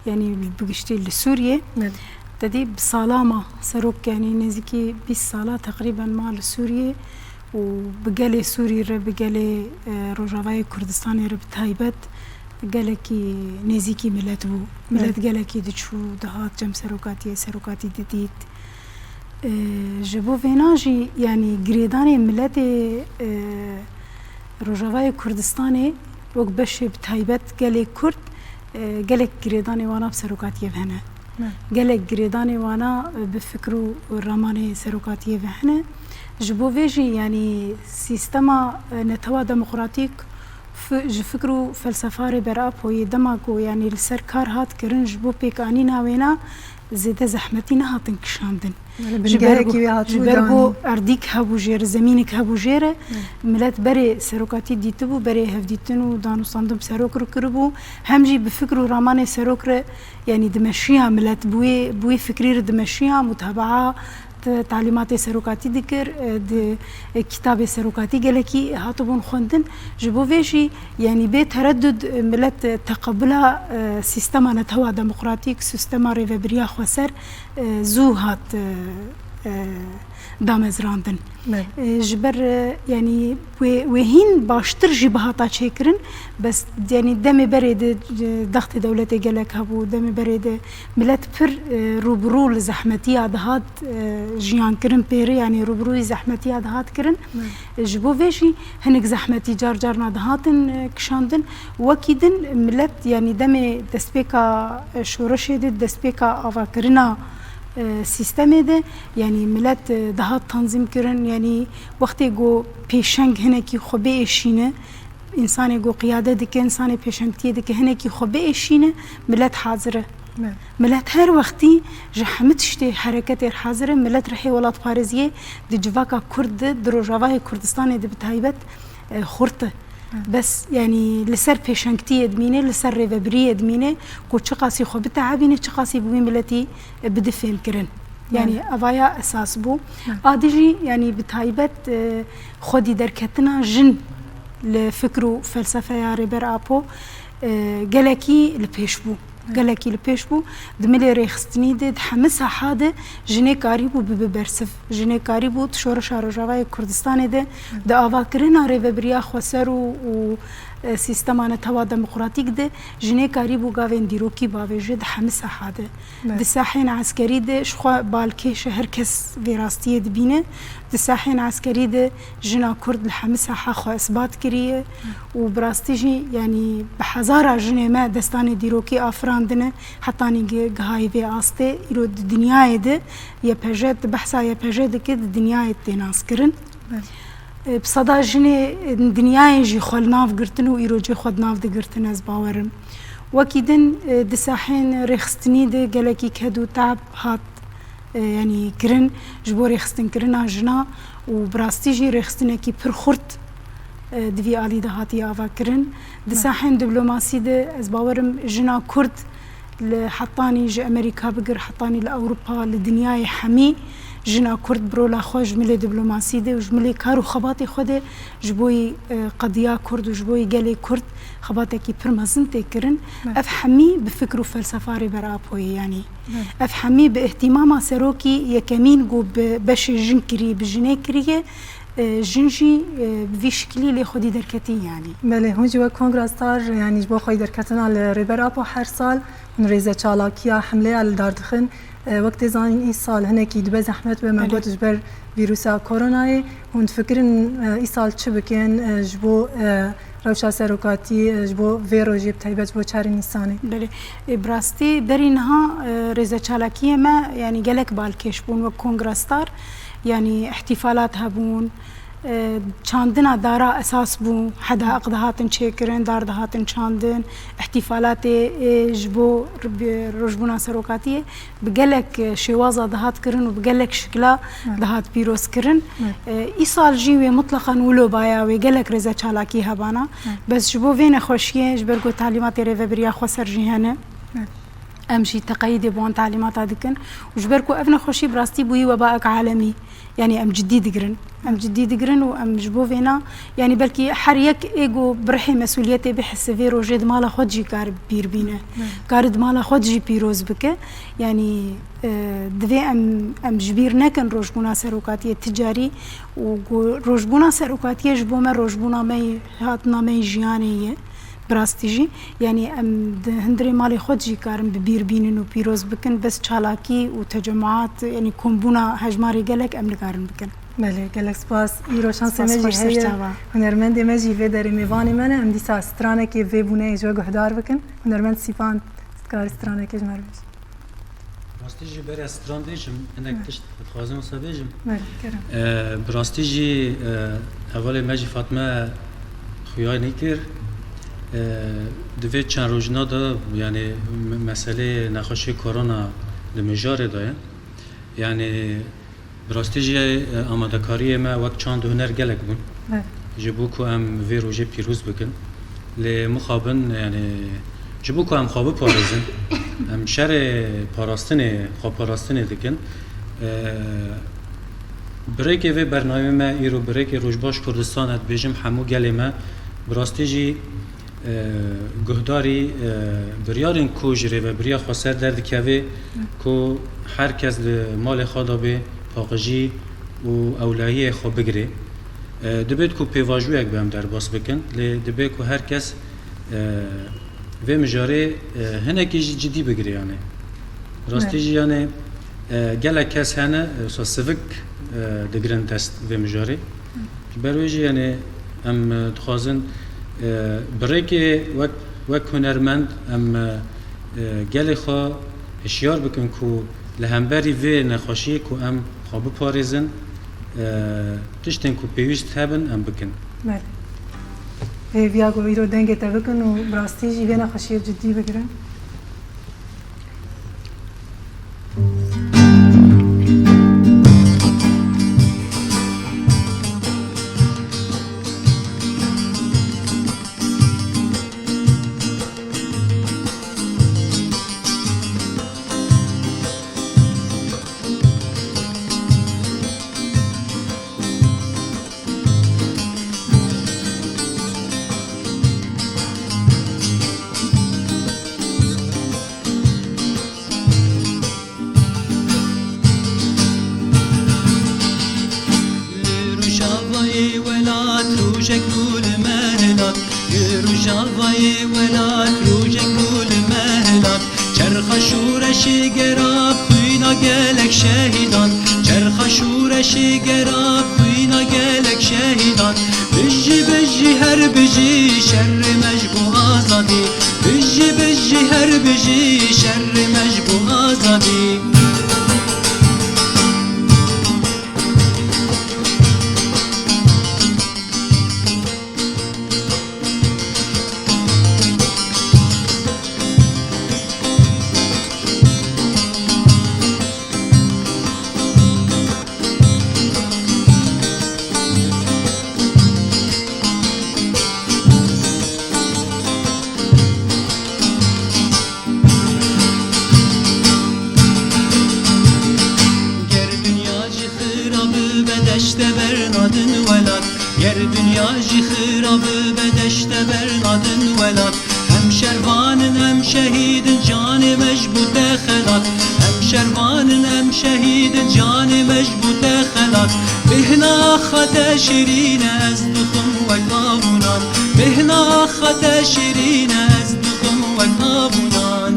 yanî, bi giştî li Sûriyê, Belê. Te dî bi sala ma serok, yanî, nêzîkî bîst sala teqrîben ma li Sûriyê û bi gelê Sûrî re, bi gelê, e, Rojavayê Kurdistanê re bi taybet gelekî nêzîkî milet bû. Milet Belê. Gelekî diçû, dihat cem serokatiyê, serokatî didît. E, ji bo vêna jî, yanî girêdanê miletê, e, Rojavayê Kurdistanê wek beşê bi taybet gelê Kurd, e, gelek girêdanê wana bi serokatiyê ve hene. Gelek girêdanê wana, e, bi fikr û ramanê serokatiyê ve hene. Ji bo vê jî, yanî, sîstema, e, netewa demokratîk fi-, ji fikr û felsefa Rêber Apoyê dema ku, yanî, li ser kar hat kirin, ji bo pêkanîna wêna zêde zehmetî nehatin kişandin. Ji ber ku, ji ber ku erdîk hebû jê re, zemînik hebû jê re, milet berê serokatî dîtibû, berê hevdîtin û danûstandin bi serok re kiribû, hem jî bi fikr û ramanê serok re, yanî dimeşiya milet, bi wê, bi wê fikrî re dimeşiya, mutebaa, t-, talîmatê serokatî dikir, e, di, e, kitabê serokatî gelekî hatibûn xwendin. Ji bo vê jî, yanî bê tereddud, e, milet, e, teqebula, e, sîstema netewa demokratîk, sîstema rêvebiriya xweser, e, zû hat, e, e, damezrandin. E, ji ber, e, yanî wê, wê hîn baştir jî bihata çêkirin, bes, yanî, demê berê de, e, dextê dewletê gelek hebû, demê berê de milet pir, e, rûbirû li zehmetiya dihat, e, jiyan kirin pêre, yanî rûbirûyî zehmetiya dihat kirin. E, ji bo vê jî hinek zehmetî car carna dihatin, e, kişandin. Wekî din milet, yanî demê destpêka, e, şoreşê de, destpêka avakirina, e, sîstemê de, yanî milet, e, dihat tanzîm kirin, yanî wextê ku pêşeng hinekî xwe biêşîne, însanê ku qiyade dike, însanê pêşengtiyê dike, hinekî xwe biêşîne, milet hazir e. Milet her wextî ji hemû tiştê hereketê re hazir e, milet rihê welatparêziyê di civaka Kurd de, di Rojavayê Kurdistanê de bi taybet, e, xurt e. Bes, yanî, li ser pêşengtiyê dimîne, li ser rêvebiriyê dimîne, ku çiqasî xwe biteebîne, çiqasî bi wî miletî, e, bide fêmkirin. Yanî, evaya esas bû. A di jî, yanî, bi taybet, e, xwedî derketina jin li fikr û felsefeya Rêber Apo, e, gelekî li pêş bû. Gelekî li pêş bû. Di milê rêxistinî de, di hemî saha de jinê karîbû bibe bersiv. Jinê karîbû di şoreşa Rojavayê Kurdistanê de, di avakirina rêvebiriya xweser û, û, e, sîstema netewa demokratîk de jinê karîbû gavên dîrokî bavêje di hemî saha de. Di sahên eskerî de jixwe balkêş e, her kes vê rastiyê dibîne. Di sahên eskerî de jina Kurd li hemî saha xwe isbat kiriye û bi rastî jî, yanî, bi hezara jinê me destanê dîrokî afirandine, hetanî gi-, gihayî vê astê. Îro di dinyayê de Y P J, di behsa Y P J dike, di dinyayê tê naskirin. E, bi seda jinê, e, dinyayê jî xwe li nav girtin û îro cê xwe di nav digirtin, ez bawer im. Wekî din, e, di sahên rêxistinî de gelekî ked û teab hat, e, yanî kirin ji bo rêxistinkirina jina û bi rastî jî rêxistinekî pir xurt, e, di vî alî de hatiye avakirin. Di sahên diplomasî de ez bawer im jina Kurd li hetanî ji Amerîka bigir, hetanî li Ewropa, li dinyayê hemî jina Kurd bi rola xwe ji milê diplomasî de û ji milê kar û xebatê xwe de ji bo yî, e, qediya Kurd û ji bo yî gelê Kurd xebatekî pir mezin tê kirin. Ev hemî bi fikr û felsefa Rêber Apoyê, yanî. Ev hemî bi îhtîmama serokî yekemîn ku bi beşê jin kirî, bi jinê kiriye, e, jin jî, e, bi vî şikilî lê xwedî derketî, yanî. Belê, hûn jî wek Kongra Star, yanî ji bo xwedî derketina li Rêber Apo her sal hûn rêze çalakiya hemleya li dar dixin. E, wek tê zanîn, îsal hinekî dibe zehmet be, me got, ji ber vîrusa koronayê. Hûn difikirin, e, îsal çi bikin, e, ji bo, e, rewşa serokatî, e, ji bo vê rojê, bi taybet ji bo çarê Nîsanê? Belê. E, bi rastî berî niha, e, rêze çalakiyê me, yanî, gelek balkêş bûn wek Kongra Star. Yanî, îhtîfalat hebûn, e, çandina dara esas bû, hedaiq dihatin çêkirin, dar dihatin çandin, îhtîfalatê, e, ji bo bi rojbûna serokatiyê bi gelek, e, şêwaza dihat kirin û bi gelek şikila dihat pîroz kirin. E, îsal jî wê mutleqan wilo baya, wê gelek rêze çalakî hebana. Bes ji bo vê nexweşiyê, ji ber ku talîmatê rêvebiriya xweser jî hene, em jî teqeyîdê bi wan talîmata dikin û ji ber ku ev nexweşî bi rastî bûyî webaek alemî, yanî em cidî digirin. Em cidî digirin û em ji bo vêna, yanî belkî her yek ê ku bi rihê mesûliyetê bihise vê rojê di mala xwe de jî kar bîr bîne. Kar di mala xwe de jî pîroz bike. Yanî, e, divê em, em ji bîr nekin rojbûna serokatiyê ti carî û ku rojbûna serokatiyê ji bo me rojbûna me yê, hatina me yê jiyanê ye. Bi rastî jî, yanî em di hundirê malê xwe de jî karin bi bîr bînin û pîroz bikin, bes çalakî û tecemaat, yanî kombûna hejmarê gelek em nikarin bikin. Belê, gelek spas. Îro şansê me jî heye. Hunermendê me jî vê derê mêvanê me ne. Em dîsa stranekê vê bûneyê ji we guhdar bikin. Hunermend Sîpan, dikarî stranekê ji me re bêjî? Rastî jî berê ez stran bêjim, hinek tişt dixwazim wisa bêjim. Belê, kerem. Ee, bi rastî jî, e, hevalê me jî Fatme xuya nîkir. Ee, di vê çend rojina de, yanî me-, meselê nexweşiyê korona di mijarê de ye. Yanî bi rastî jî, e, amadekariyê me wek çand û huner gelek bûn. Evet. Ji bo ku em vê rojê pîroz bikin. Lê mixabin, yanî ji bo ku em xwe biparêzin, em şerê parastinê, xweparastinê dikin. E, birêkê vê bernameyê me îro birêkê Rojbaş Kurdistan, ez dibêjim hemû gelê me, bi rastî jî e, guhdarî, e, biryarên ku ji rêvebiriya xweser derdikeve, ku her kes li malê xwe de bê, paqijî û ewlehiyê xwe bigire. E, dibêt ku pêvajoyek bi em derbas bikin, lê dibe ku her kes, e, vê mijarê, e, hinekî jî cidî bigire, yanî. Rastî jî, yanî, e, gelek kes hene, e, wisa sivik, e, digirin dest vê mijarê. Ji ber wê jî, yanî, em, e, dixwazin, e, bi rêkê wek, wek hunermend em, e, e, gelê xwe hişyar bikin ku li hemberî vê nexweşiyê ku em xwe biparêzin, e, tiştên ku pêwîst hebin em bikin. Belê. Hêviya ku îro dengê te bikin û bi rastî jî vê nexweşiyê cidî bigirin. Li Rojavayê welat rojek nû li me hilat. Li Rojavayê welat rojek nû li me hilat. Çerxa şoreşê gera xwîna gelek şehîdan. Çerxa şoreşê gera xwîna gelek şehîdan. Bijî, bijî, her bijî, şerê me ji bo azadî. Bijî, bijî, her bijî, şerê me ji bo azadî. Ger dinya jî xira bibe, deşte bernadin welat. Ger dinya jî xira bibe, deşte bernadin welat. Em şervan in, em şehîd in, canê me ji bo te xelat. Em şervan in, em şehîd in, canê me ji bo te xelat. Bêhna axa te şirîn e, ez dixwim wek avûnan. Bêhna axa te şirîn e, ez dixwim wek avûnan.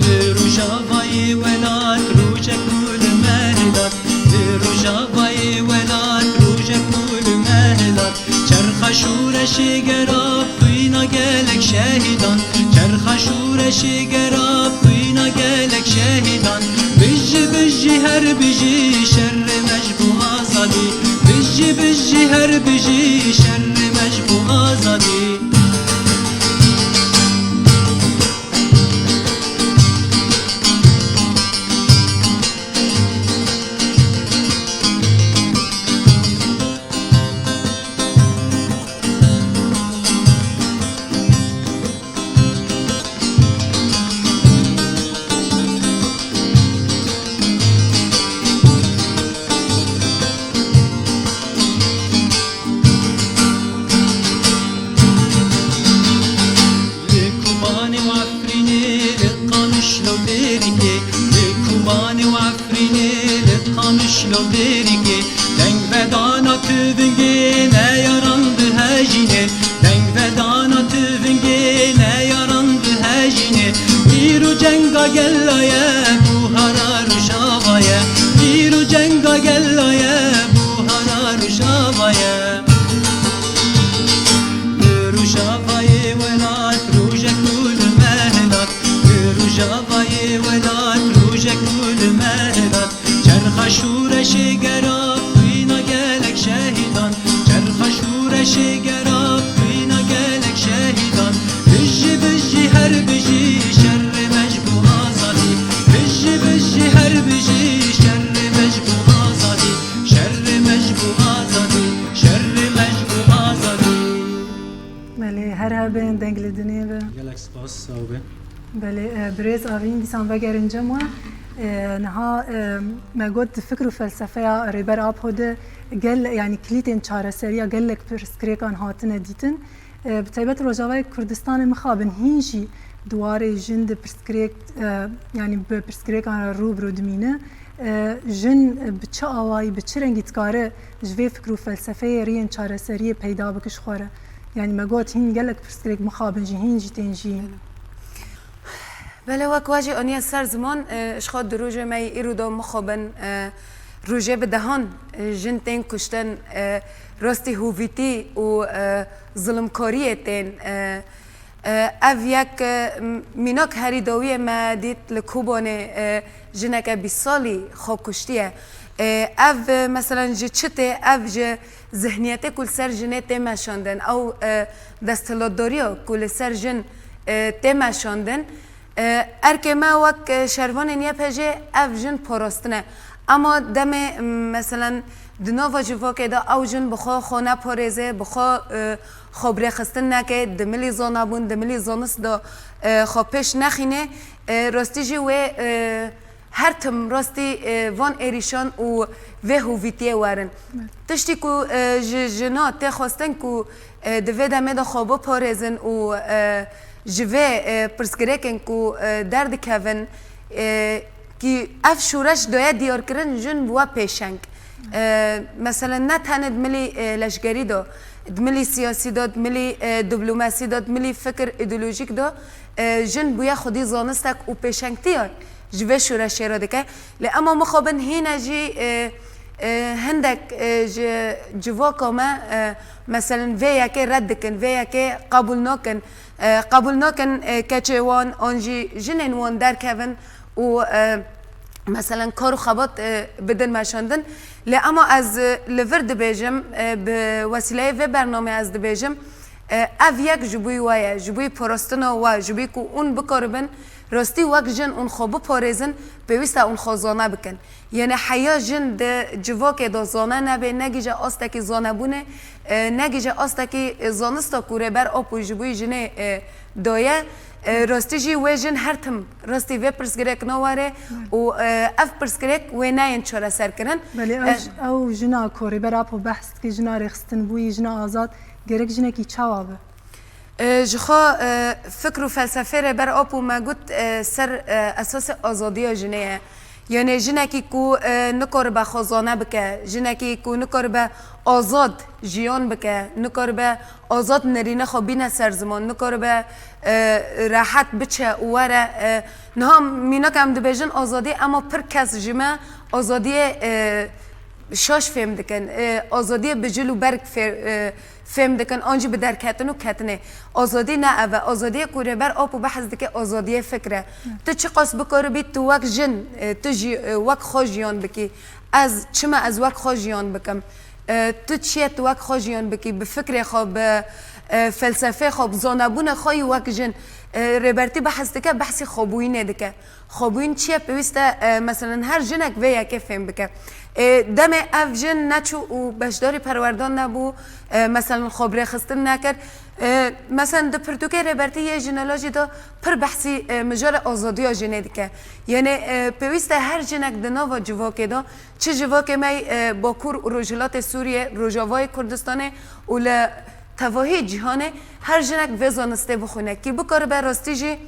Li Rojavayê welat rojek nû li me hilat. Li Rojavayê welat rojek nû li me hilat. Çerxa şoreşê gera xwîna gelek şehîdan. Çerxa şoreşê gera xwîna gelek şehîdan. Bijî, bijî, her bijî, şerê me ji bo azadî. Bijî, bijî, her bijî, şerê me ji bo azadî. Li Kobanê û Efrînê, li Qamişlo Dêrikê, li Kobanê û Efrînê, li Qamişlo Dêrikê, deng vedana tivingê neyaran dihejînê, deng ve Ka gela ye, buhara Rojava ye. Îro cenga gela ye, buhara Rojava ye. Li Rojavayê welat rojek nû li me hilat. Li Rojavayê welat rojek nû li me hilat. Çerxa şûreşê gera xwîna gelek şehîdan. Çerxa şûreşê gera xwîna gelek şehîdan. Bijî, bijî, her bijî, şerê me ji bo azadî. Bijî, bijî, her bijî, şerê me ji bo azadî. Şerê me ji bo azadî. Şerê me ji bo azadî. Belê, her hebin, deng li dinê be. Gelek spas, sağ ol. Belê, e, birêz Avîn, dîsan vegerin cem we. E, niha, e, me got di fikr û felsefeya Rêber Apo de gel, yanî kilîtên çareseriya gelek pirsgirêkan hatine dîtin. E, bi taybet Rojavayê Kurdistanê mixabin hîn jî di warê jin di pirsgirêk, e, yanî bi pirsgirêkan re rû bi rû dimîne. E, jin bi çi awayî, bi çi rengî dikare ji vê fikr û felsefeyê riyên çareseriyê peyda bike ji xwe re? Yanî me got hîn gelek pirsgirêk mixabin jî, hîn jî tên jiyîn. Belê, wek we jî aniye ser ziman, e, ji xwe di rojê me yê îro de mixabin, e, rojê bi dehan, e, jin tên kuştin, e, rastî hovîtî û, e, zilimkariyê tên, e, e, ev yek, e, m-, mînak herî dawiyê me dît li Kobanê, e, jineke bîst salî xwe kuştiye. E, ev, e, meselen ji çi tê? Ev ji zihniyetê ku li ser jinê tê meşandin, ew, e, desthilatdariya ku li ser jin, e, tê meşandin, e, erkê me wek, e, şervanên Y P J ev jin parastine. Ema demê, m, meselen, di nava civakê de ew jin bi xwe xwe neparêze, bi xwe, e, xwe birêxistin neke, di milî zanabûn, di milî zanist de, e, xwe pêş nexîne, e, rastî jî wê, e, her tim rastî, e, van êrîşan û vê hovîtiyê werin. Evet. Tiştî ku, e, ji jina tê xwestin ku, e, di vê demê de xwe biparêzin û, e, ji vê, e, pirsgirêkên ku, e, derdikevin, e, kî ev şoreş daye diyarkirin jin bi we pêşeng. E, meselen, ne tenê di milî, e, leşgerî de, di milî siyasî de, di milî, e, diplomasî de, di milî fikir îdeolojîk de, e, jin bûye xwedî zanistek û pêşengtiya ji vê şoreşê re dike. Lê ema mixabin hîne jî, e, e, hindek, e, ji civaka me, e, meselen, vê yekê red dikin, vê yekê qebûl nakin. E, qebûl nakin, e, keçê wan an jî jinên wan derkevin û, e, meselen, kar û xebat, e, bidin meşandin. Lê ema ez, e, li vir dibêjim, e, bi wesîleyê vê bernameyê ez dibêjim, e, ev yek ji bo we ye, ji bo parastina we, ji bo ku hûn bikaribin rastî wek jin hûn xwe biparêzin, pêwîst e hûn xwe zane bikin. Yanî heya jin di civakê de zane nebe, negihîje astekî zanebûnê, e, negihîje astekî, e, zanista ku Rêber Apo ji bo jinê, e, daye. E, rastî jî wê jin her tim rastî vê pirsgirêkina were û, e, ev pirsgirêk wê neyên çareserkirin. Belê, ew, e, j-, ew jina ku Rêber Apo behs dike, jina rêxistinbûyî, jina azad, gerek jinekî çawa be? E, ji xwe, e, fikr û felsefê Rêber Apo me got, e, ser, e, esasê azadiya jinê ye. Yanê jinekî ku, e, nikaribe xwezane bike, jinekî ku nikaribe azad jiyan bike, nikaribe azad nerîne xwe bîne ser ziman, nikaribe, e, rehet biçe û were, e, niha mînak em dibêjin azadî, ema pir kes ji me azadiyê, e, şaş fêm dikin, e, azadiyê bi cil û berg fê-, e, fêm dikin, an jî bi derketin û ketinê. Azadî ne ev e. Azadiyê ku Rêber Apo behs dike, azadiyê fikr e. Tu çiqas bikaribî, tu wek jin, e, tu jî, e, wek xwe jiyan bikî. Ez çi me, ez wek xwe jiyan bikim. E, tu çi ye, tu wek xwe jiyan bikî, bi fikrê xwe, bi, e, felsefê xwe, bi zanebûnê xwe yî wek jin. E, Rêbertî behs dike, behsî xwebûyînê dike. Xwebûyîn çi ye? Pêwîst e, e, meselen, her jinek vê yekê fêm bike. E, demê ev jin neçû û beşdarî perwerdan nebû, e, meselen, xwe birêxistin nekir. E, meselen, di pirtûkê Rêbertî yê jinolojî de pir behsî, e, mijarê azadiya jinê dike. Yanê, e, pêwîst e her jinek di nava civakê de, çi civakê me, e, Bakur û Rojhilatê Sûriyê, Rojavayê Kurdistanê û li tevahî cîhanê, her jinek vê zanistê bixwîne, kî bikaribe rastî jî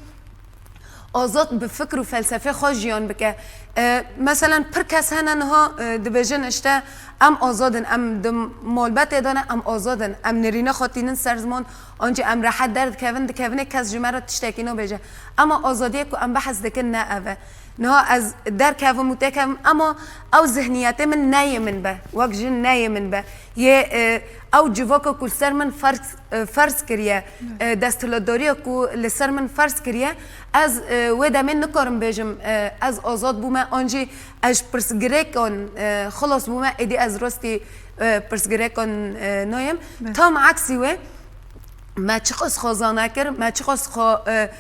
azad bi fikr û felsefê xwe jiyan bike. E, meselen, pir kes hene niha, e, dibêjin, işte, em azad in, em di malbetê de ne, em azad in, em nêrîna xwe tînin ser ziman, ancî em rehet derdikevin, dikevin ê kes ji me re tiştekî nabêje. Ema azadiyê ku em behs dikin ne ev e. Niha ez derkevim û têkevim, ema ew zihniyetê min ne yê min be, wek jin ne yê min be. Yê, e, ew civaka ku li ser min ferz, e, ferz kiriye, e, desthilatdariya ku li ser min ferz kiriye, ez, e, wê demê nikarim bêjim, e, ez azad bûme, an jî ez ji pirsgirêkan, e, xilas bûme, êdî ez rastî, e, pirsgirêkan, e, nayêm. Be. Tam eksî wê, me çiqas xwe zane kir, me çiqas xwe, e,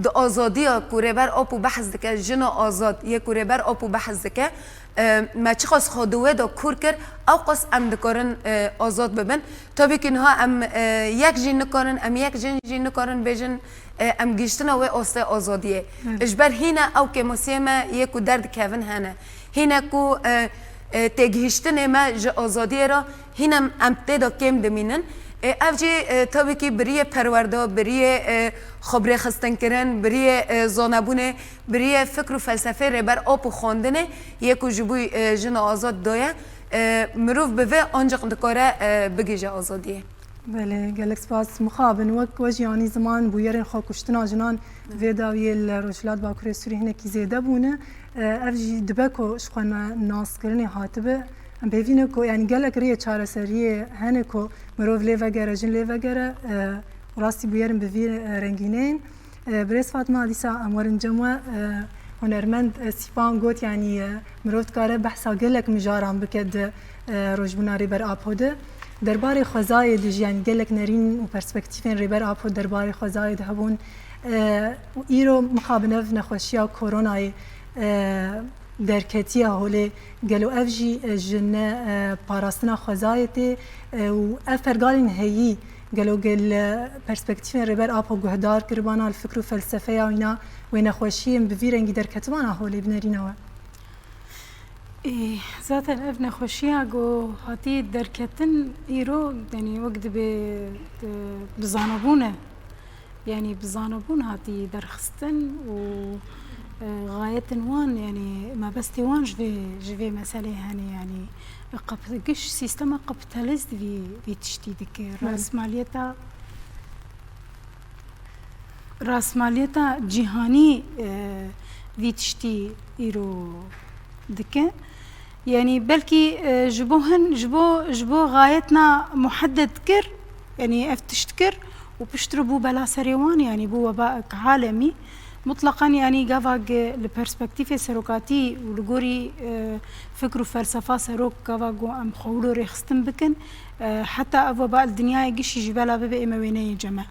di azadiya ku Rêber Apo behs dike, jina azad yê ku Rêber Apo behs dike, e, me çiqas xwe di wê de kûr kir, ew qas em dikarin, e, azad bibin. Tabî ku niha em, e, yek jî nikarin, em yek jin jî nikarin bêjin, e, em gihiştine wê astê azadiyê. Evet. Ji ber hîne ew kêmasiyê me yê ku derdikevin hene. Hîne ku, e, e, têgihiştinê me ji azadiyê re hîne em tê de kêm dimînin. E, ev jî, e, tabî kî bi riyê perwerda, bi riyê, e, xwe birêxistinkirin, bi riyê, e, zanebûnê, bi riyê fikr û felsefê Rêber Apo xwendinê yê ku ji bo, e, jina azad daye, e, mirov bi vê ancaq dikare, e, bigihîje azadiyê. Belê, gelek spas. Mixabin, wek we jî anî ziman, bûyerên xwekuştina jinan vê dawiyê li Rojhilat Bakurê Sûrî hinekî zêde bûne. E, ev jî dibe ku ji xwe na-, naskirinê hatibe. Em pêvî ne ku, yanî gelek rêyê çareseriyê hene ku mirov lê vegere, jin lê vegere, e, û rastî bûyerin bi vî, e, rengîneyên. E, birêz Fatma, dîsa em werin cem we. E, hunermend, e, Sîpan got, yanî, e, mirov dikare behsa gelek mijaran bike di, e, rojbûna Rêber Apo de. Derbarê xwezayê de jî, yanî gelek nerîn û perspektîfên Rêber Apo derbarê xwezayê de hebûn. E, û îro mixabin ev nexweşiya koronayê, e, derketiye holê, gelo ev jî, e, ji ne, e, parastina xwezayê tê, e, û ev pergalên heyî gelo gel, e, perspektîfên Rêber Apo guhdar kiribana li fikr û felsefeya wîna wê nexweşiyên bi vî rengî derketibana holê bi nerîna we? Ê, zaten ev nexweşiya ku hatî derketin îro, yanî wek dibê, e, bi zanebûn e. Yanî bi zanebûn hatî derxistin û, e, xayetên wan, yanî mebestê wan ji vê, ji vê meselê hene, yanî kap-, giş sîstema kapitalîst vî, vî tiştî dike. Belê. Rasmaliyeta, rasmaliyeta cîhanî, e, vî tiştî îro dike. Yanî belkî, e, ji bo hin, ji bo, ji bo xayetna muhedded kir, yanî ev tişt kir û piştre bû bela serê wan, yanî bû webaek alemî. Mutleqan, yanî gava ge-, li perspektîfê serokatî û li gorî, e, fikr û felsefa serok gava ku em xwe wilo rêxistin bikin, e, heta ev weba li dinyayê gişî jî bela bibe ê me wê neyê cem e.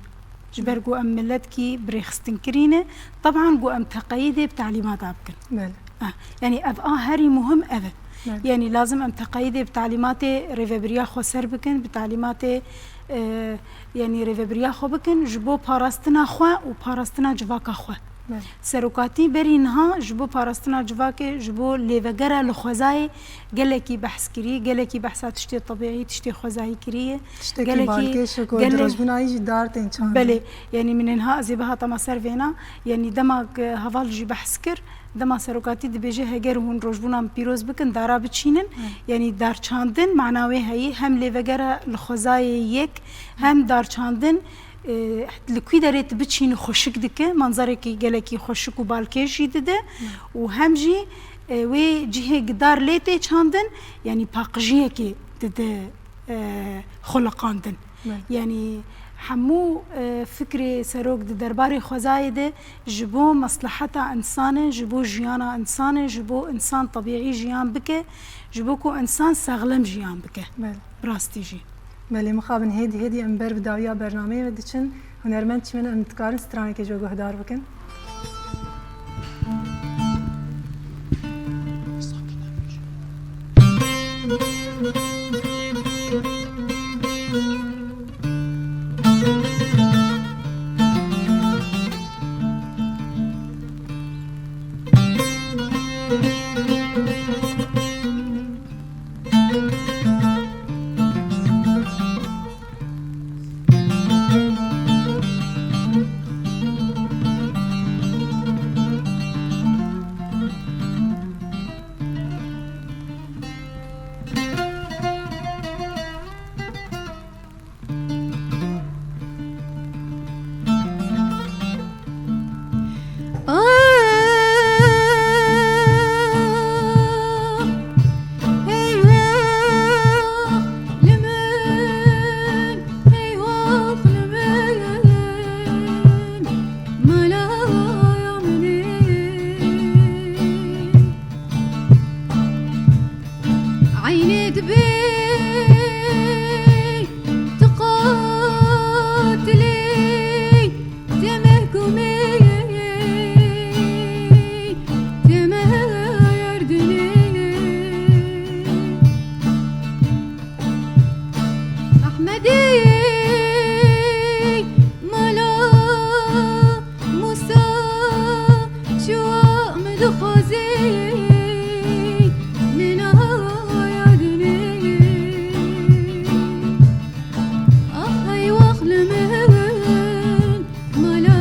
Ji ber ku em miletkî birêxistinkirî ne, teban ku em teqeyîdê bi talîmata bikin. Belê. Ah, yanî ev a herî muhim ev e. Belê. Yanî lazim em teqeyîdê bi talîmatê rêvebiriya xweser bikin, bi talîmatê, e, yanî rêvebiriya xwe bikin ji bo parastina xwe û parastina civaka xwe. Belê. Serokatî berî niha ji bo parastina civakê, ji bo lêvegera li xwezayê gelekî behs kirî, gelekî behsa tiştê tebîî, tiştê xwezayî kiriye. Tiştekî balkêş e ku di rojbûna wî jî dar tên çandin. Belê, yanî min ê niha ez ê bihata me ser vêna, yanî dema ku heval jî behs kir, dema serokatî dibêje, heger hûn rojbûna min pîroz bikin, dara biçînin, yanî darçandin mana wê heyî, hem lêvegera li xwezayê yek, hem darçandin, e, li kwî derê tu biçînî xweşik dike, manzerekî gelekî xweşik û balkêş jî dide û hem jî, e, wê cihê gidar lê tê çandin, yanî paqijiyekê dide, e, xuliqandin. Belê. Yanî hemû, e, fikrê serok di derbarê xwezayê de ji bo mesleheta însan e, ji bo jiyana însan e, ji bo însan tebîî jiyan bike, ji bo ku însan sexlem jiyan bike. Belê. Bi rastî jî. Belê, mixabin hêdî hêdî em ber bi dawiya bernameyê ve diçin. Hunermend çi min em dikarin stranekê ji we guhdar bikin? Bey, tu qatilî, tu mehkûmî, tu merdinî. Ehmedî, mala Musa, çawa min dixwazî, min yad nê. Ah, hey wax li min, mala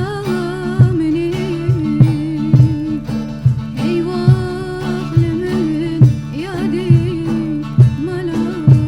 min ê. Hey wax li min, yadê mala min.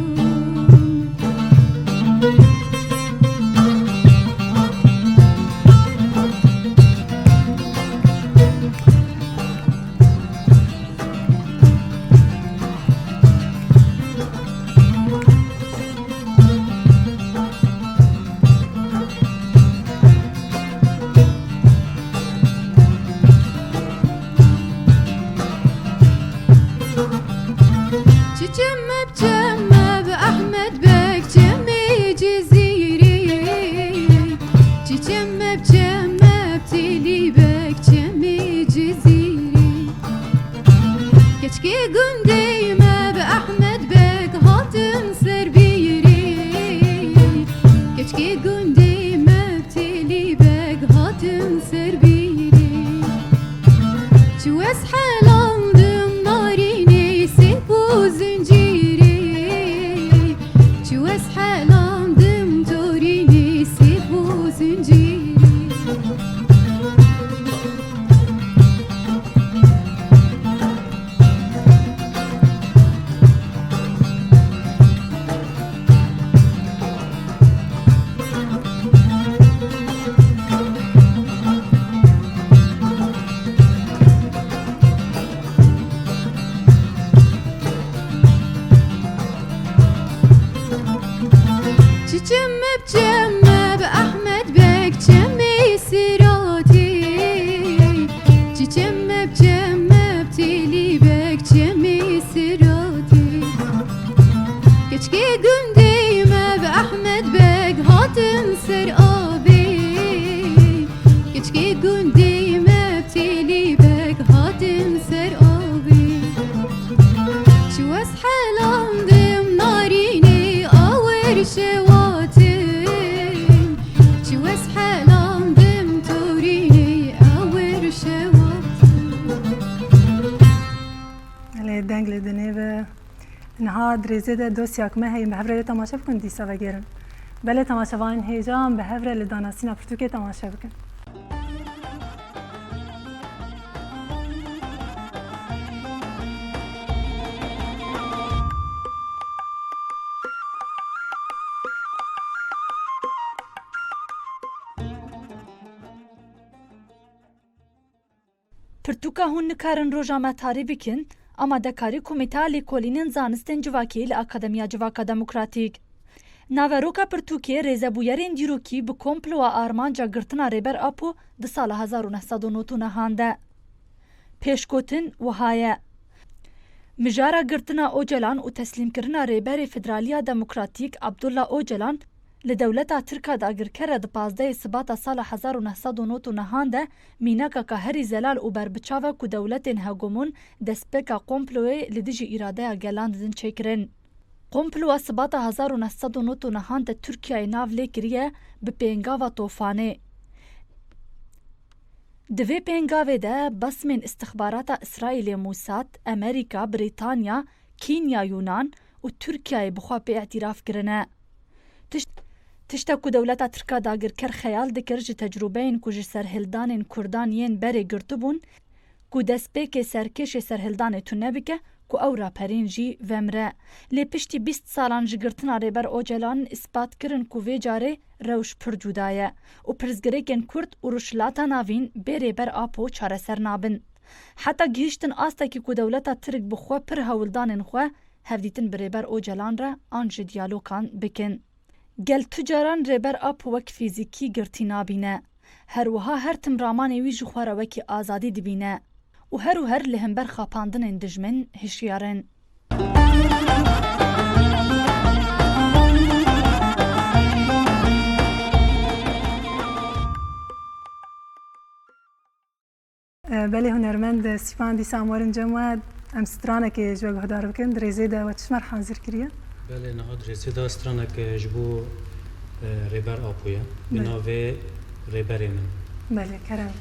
Çi çeme bi çeme bi Ehmed Beg çemê Cizîrê. Çi çeme bi çeme bi Têlî Beg çemê Cizîrê. Keçkê gundê me bi Ehmed Beg hatin ser bîrê. Keçkê gundê me bi Têlî Beg hatin ser bîrê. Çi wes helandim narînê sêv û zincîrê. Çi wes helandim torînê sêv û zincîrê. Çi çeme bi çeme bi Ehmed Beg çemê Siratê. Çi çeme bi çeme bi Têlî Beg çemê Siratê. Keçkê gundê me bi Ehmed Beg hatin ser avê. Keçkê gundê me bi Têlî Beg hatin ser avê. Çi wes helandim narînê awer şewatin. Çi wes helandim torînê awer şewatin. Lê deng li dinê be. Niha di rêzê de dosyak me heye, em bi hev re lê temaşe bikin, dîsa vegerin. Belê temaşevanên hêja, em bi hev re li danasîna pirtûkê temaşe bikin. Pirtûka hûn nikarin roja me tarî bikin, amadekarî Komîteya Lêkolînên Zanistên Civakî li Akademiya Civaka Demokratîk. Naveroka pirtûkê rêzebûyerên dîrokî bi komploa armanca girtina Rêber Apo di sala hezar û neh sed û nod û nehan de. Pêşgotin wiha ye. Mijara girtina Ocalan û teslîmkirina Rêberê Federaliya Demokratîk Abdullah Ocalan li dewleta Tirk a dagirker re di pazdehê Sibata sala hezar û neh sed û nod û nehan de mînakeka herî zelal û berbiçav e ku dewletên hegemon destpêka komployê li dijî îradeya gelan didin çêkirin. Komploya Sibata hezar û neh sed û nod û nehan de Tirkiyeyê nav lê kiriye bi pêngava Tofanê. Di vê pêngavê de basmên istixbarata Îsraîlê Mossad, Amerîka, Brîtanya, Kenya, Yunan û Tirkiyeyê bi xwe pê îtiraf kirine. Tişt-, tişta ku dewleta Tirk a dagirker xeyal dikir ji tecrûbeyên ku ji serhildanên Kurdan yên berê girtibûn, ku destpêkê serkêşê serhildanê tune bike, ku ew raperên jî vemre. Lê piştî bîst salan ji girtina Rêber Ocalan îspat kirin ku vê carê rewş pir cuda ye û pirsgirêkên Kurd û Rojhilata Navîn bê Rêber Apo çareser nabin. Heta gihîştin astekî ku dewleta Tirk bi xwe pir hewldanên xwe hevdîtin bi Rêber Ocalan re an ji diyalogan bikin. Gel tu caran Rêber Apo wek fîzîkî girtî nabîne. Her wiha her tim ramanê wî ji xwe re wekî azadî dibîne û her û her li hember xapandinên dijmin hişyar in. Belê hunermend Stîfan, dîsa em werin cem we, em stranekê ji we guhdar bikin. Di rêzê de we çi ji me re hazir kiriye? Belê, niha di rêzê de stranek ji bo, e, Rêber Apo ye. Bi Belê. navê Rêberê Min. Belê, kerem.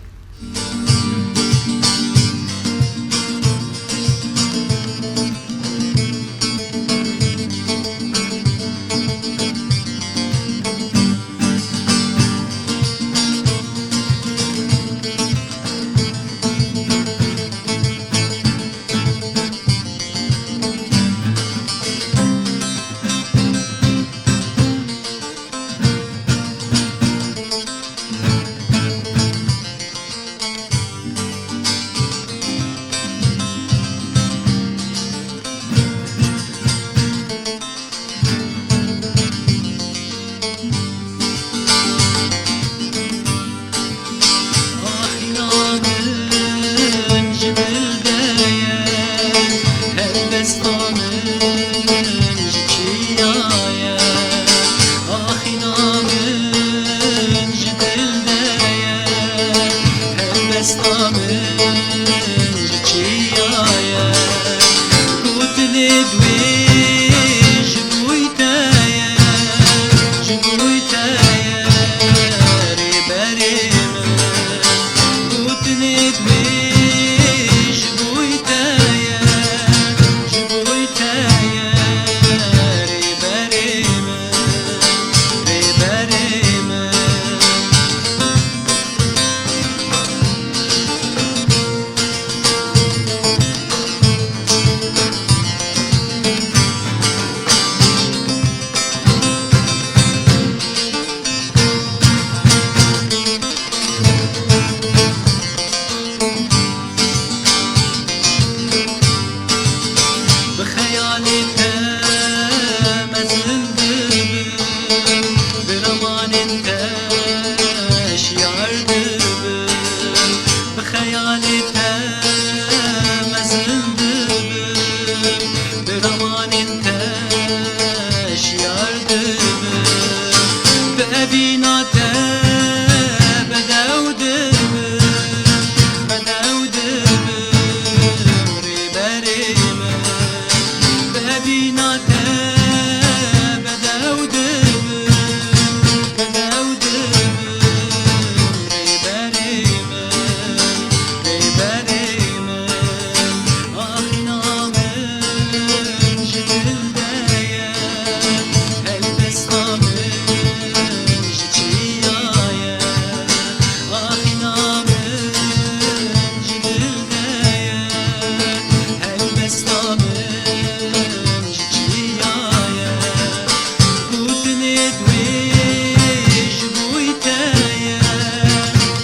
Axîna min ji dil de ye, helbesta min ji çiya ye. Axîna min ji dil de ye, helbesta min ji çiya ye. Gotinê wê ji bo te ye, ji bo te ye, rêberê min. Gotinê wê ji bo te ye, ji bo te ye, rêberê min, rêberê min. Bi xeyalê te mezin dibim, bi ramanên te şiyar dibim. Bi xeyalê te mezin dibim, bi ramanên te şiyar dibim. Bi evîna te bedew dibim, bedew dibim, rêberê min. Bi evîna te bedew dibim, bedew dibim, rêberê min, rêberê min. Axîna min ji dil de ye, helbesta min ji çiya ye. Axîna min ji dil de ye, helbesta min ji çiya ye. Gotinê wê ji bo te ye,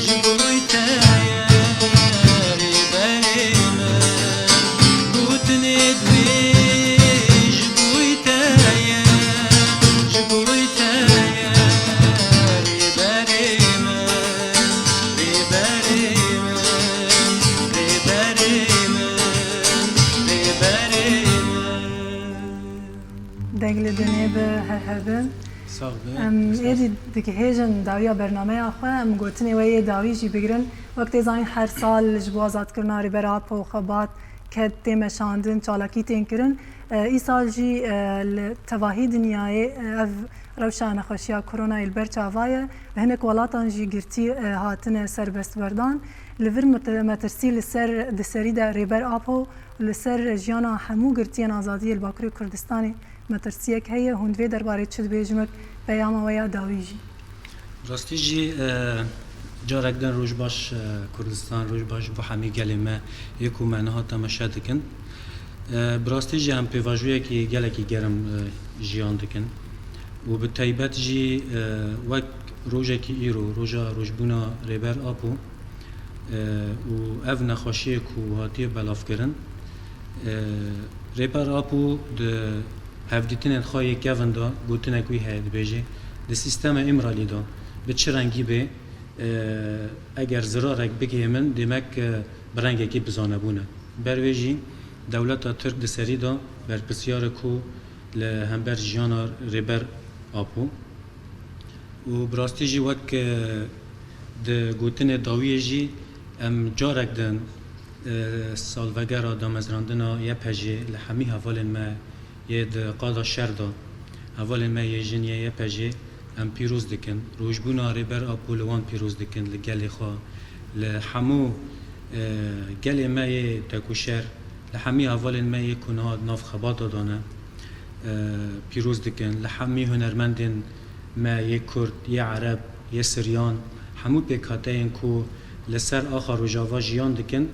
ji bo te ye, rêberê min. Gotinê wê ji bo te ye, ji bo te ye, rêberê min, rêberê min, rêberê min, rêberê min. Deng li dinê bi, her hebin. Sax be. Em êdî digihêjin dawiya bernameya xwe, em gotinê we yê dawî jî bigirin. Wek tê zanîn, her sal ji bo azadkirina Rêber Apo xebat, ked tê meşandin, çalakî tên kirin. E, îsal jî, e, li tevahî dinyayê, e, ev rewşa nexweşiya koronayê li ber çava ye. Li hinek welatan jî girtî, e, hatine serbestberdan. Li vir mete-, metirsî li ser, di serî de Rêber Apo, li ser jiyana hemû girtiyên azadiyê li Bakurê Kurdistanê metirsiyek heye. Hûn di vê derbarê çi dibêjin wek peyama we ya dawî jî? Rastî jî, e, carek din roj baş, e, Kurdistan, roj baş bo hemî gelê me yê ku me niha temaşe dikin. E, bi rastî jî em pêvajoyekî gelekî germ, e, jiyan dikin û bi taybet jî, e, wek rojekî îro, roja rojbûna Rêber Apo, e, û ev nexweşiyê ku hatiye belavkirin, e, Rêber Apo di hevdîtinên xwe yê kevin de gotinek wî heye, dibêje, di sîstema Îmralî de bi çi rengî bê, e, eger zirarek bigihê min, demek, e, bi rengekî bizanebûn e. Ber wê jî dewleta Tirk di serî de berpirsiyar e ku li hember jiyana Rêber Apo. Û bi rastî jî wek, e, di gotinê dawiyê jî Em carek din, e, salvegera damezrandina Y P G li hemî hevalên me yê di qada şer de, hevalên me yê jin yê Y P G em pîroz dikin. Rojbûna Rêber Apo li wan pîroz dikin, li gelê xwe, li hemû, e, gelê me yê tekoşer, li hemî hevalên me yê ku niha di nav xebata de ne, e, pîroz dikin. Li hemî hunermendên me yê Kurd, yê Ereb, yê Siryan, hemû pêkhateyên ku li ser axa Rojava jiyan dikin,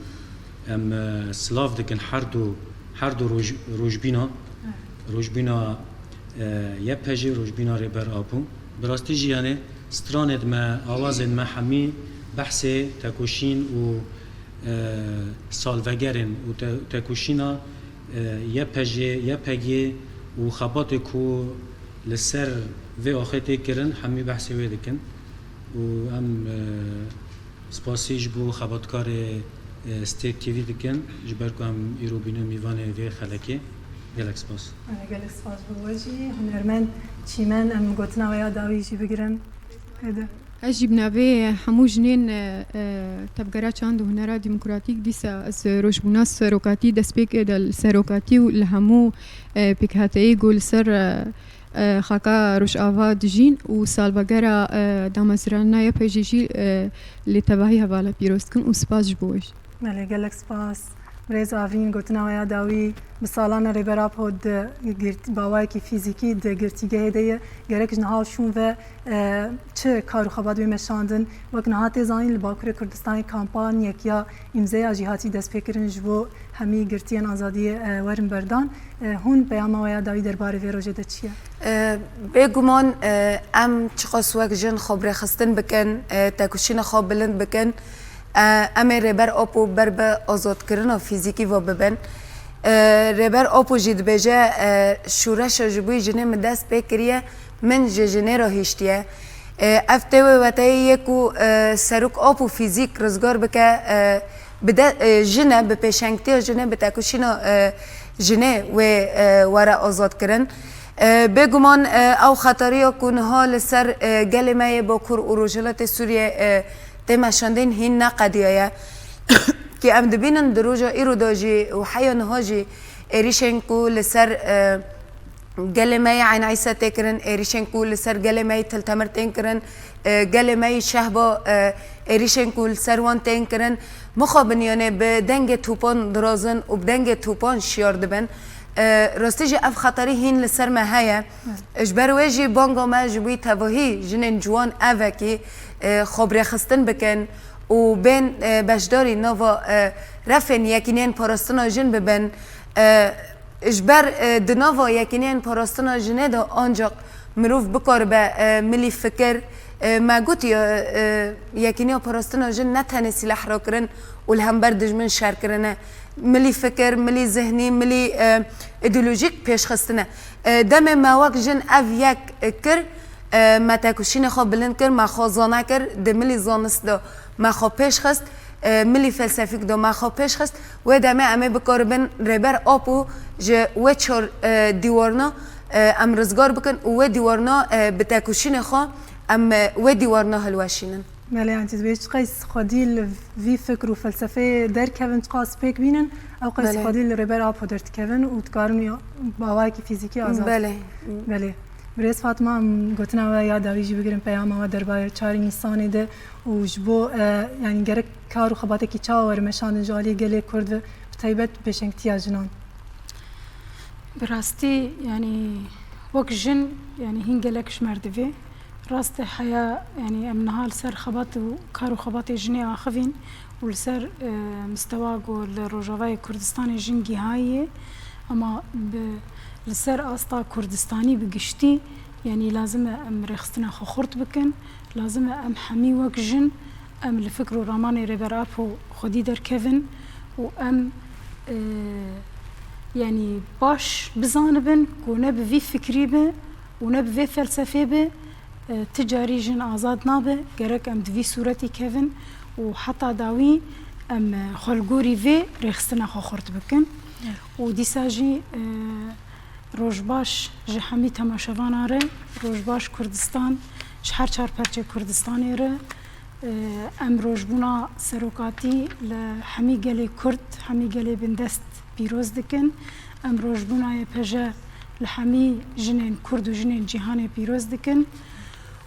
em, e, silav dikin her du, her du roj-, rojbîna, rojbîna, e, Y P G, rojbîna Rêber Apo. Bi rastî jî, yanê, stranên me, awazên me hemî behsê tekoşîn û, e, salvegerên û te-, tekoşîna, e, Y P G, Y P G û xebatê ku li ser vê axê tê kirin, hemî behsê wê dikin. Û em, e, spasî ji bo xebatkarê, e, Stêrk T V dikin, ji ber ku em îro bûne mîvanê vê xelekê. Gelek spas. Gelek spas bo we jî. Hunermend Çîmen, em gotina we ya dawî jî bigirin. Hede. Ez jî bi navê hemû jinên, e, e, Tevgera Çand û Hunera Demokratîk, dîsa ez rojbûna serokatî dest pê kir, de li serokatî û li hemû, e, pêkhateyê ku li ser, e, e, xaka Rojava dijîn û salvegera, e, damezrana Y P G jî, e, li tevahî hevala pîroz dikin û spas ji bo we jî. Belê, gelek spas. Birêz Avrîn, gotina we ya dawî, bi salan e Rêber Apo di girt-, bi awayekî fîzîkî di girtîgehê de ye. Gerek ji niha û şûn ve, e, çi kar û xebat wê meşandin? Wek niha tê zanîn, li Bakurê Kurdistanê kampanyek ya îmzeya jî hatî destpêkirin ji bo hemî girtiyên azadiyê, e, werin berdan. E, hûn peyama we ya dawî derbarê vê rojê de çi ye? E, bêguman, e, em çiqas wek jin xwe birêxistin bikin, e, tekoşîna xwe bilind bikin, e, em ê Rêber Apo ber bi azadkirina fîzîkî ve bibin. E, Rêber Apo jî dibêje, e, şoreşa ji bo jinê min dest pê kiriye, min ji jinê re hiştiye. E, ev tê wê weteyê yê ku, e, Serok Apo fîzîk rizgar bike, e, bi de, e, jin e, bi pêşengtiya jinê, bi tekoşîna, e, jinê wê, e, were azadkirin. E, bêguman, e, ew xetariya ku niha li ser, e, gelê me yê Bakur û Rojhilatê Sûriyê, e, tê meşandin hîn neqediyaye. Ki em dibînin di roja îro de jî û heya niha jî êrîşên ku li ser, e, gelê me yê Eyn Îse tê kirin, êrîşên ku li ser gelê me yê Til Temir tên kirin, e, gelê me yê Şehba, e, êrîşên ku li ser wan tên kirin, mixabin, yanê bi dengê topan dirazin û bi dengê topan şiyar dibin. E, rastî jî ev xeterî hîn li ser me heye. Ji ber wê jî banga me ji bo tevahî jinên ciwan ev e kî, e, xwe birêxistin bikin û bên, e, beşdarî nava, e, refên yekînên parastina jin bibin. E, Ji ber, e, di nava yekîneyên parastina jinê de ancak mirov bikaribe, e, milî fikir, e, me gotiye, e, yekîneya parastina jin ne tenê sîleh rakirin û li hember dijmin şer kirine. Milî fikir, milî zihnî, milî, e, îdeolojîk pêşxistine. E, demê me wek jin ev yek, e, kir, e, me tekoşînê xwe bilind kir, me xwe zane kir, di milî zanist de me xwe pêş xist, e, milî felsefîk de me xwe pêş xist. Wê demê em ê bikaribin Rêber Apo ji wê çar, e, dîwarna, e, em rizgar bikin û wê dîwarna, e, bi tekoşînê xwe em, e, wê dîwarna hilweşînin. Belê, Ancî, dibê çiqas xwedî li vî fikr û felsefeyê derkevin, çiqas pêk bînin, ew qas Belê. xwedî li Rêber Apo derdikevin û dikarin wî bi awayekî fîzîkî azad. Belê. Belê. Birêz Fatma, em gotina we ya dawî jî bigirin, peyama we derbarê çarê Nîsanê de û ji bo, e, yanî gerek kar û xebatekî çawa were meşandin ji aliyê gelê Kurd ve, bi taybet pêşengtiya jinan? Bi rastî, yanî wek jin, yanî hîn gelek ji me re divê. Rast e, heya, yanî em niha li ser xebat û kar û xebatê jinê axivîn û li ser, e, mistewa ku li Rojavayê Kurdistanê jin gihayî ye, ama bi, li ser asta Kurdistanî bi giştî, yanî lazim e em rêxistina xwe xurt bikin, lazim e em hemî wek jin, em li fikr û ramanê Rêber Apo xwedî derkevin û em, e, yanî baş bizanibin ku ne bi vî fikrî be û ne bi vê felsefê be, e, ti carî jin azad nabe, gerek em di vî sûretî kevin û heta dawî em, e, xwe li gorî vê rêxistina xwe xurt bikin. Evet. Û dîsa jî, e, roj baş ji hemî temaşevanan re, roj baş Kurdistan, ji her çar perçê Kurdistanê re, Em rojbûna serokatî li hemî gelê Kurd, hemî gelê bindest pîroz dikin. Em rojbûna Y P J li hemî jinên Kurd û jinên cîhanê pîroz dikin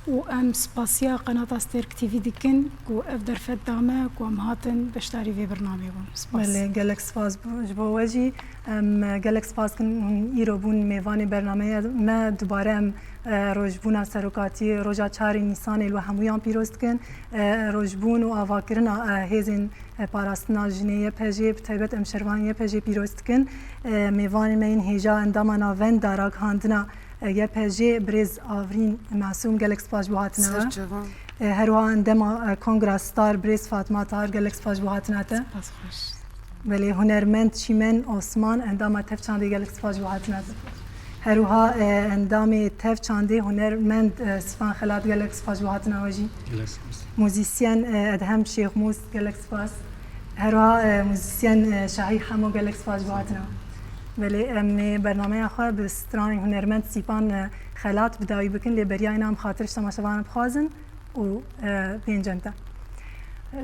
û em spasiya qenata Stêrk T V dikin ku ev derfet da me ku em hatin beşdarî vê birnameyê bûn. Spas. Belê, gelek spas bo, ji bo we jî. Em, e, gelek spas dikin hûn îro bûn mêvanê bernameya me. Dubare em, e, rojbûna serokatiyê roja çarê Nîsanê li we hemûyan pîroz dikin. E, rojbûn û avakirina, e, hêzên, e, parastina jinê Y P J, bi taybet em şervanên Y P J pîroz dikin. E, mêvanên me yên hêja endama navenda ragihandina, e, Y P J birêz Avrîn Masûm, gelek spas ji bo hatina we. Ser çavan. E, her wiha endama, e, Kongra Star birêz Fatma Tahir, gelek spas ji bo hatina te. Spas xweş. Belê, hunermend Çîmen Osman, endama Tev Çandê, gelek spas ji bo hatina te. Her wiha, e, endamê Tev Çandê hunermend, e, Sîfan Xelat, gelek spas ji bo hatina we jî. Gelek spas. Muzîsyen, e, Edhem Şêxmûs, gelek spas. Her wiha, e, muzîsyen, e, Şahî Hemo, gelek spas ji bo hatina. Belê, em ê bernameya xwe bi stranên hunermend Sîfan, e, Xelat bi dawî bikin, lê beriya înan em xatir ji temaşevanan bixwazin û, e, pêncem te.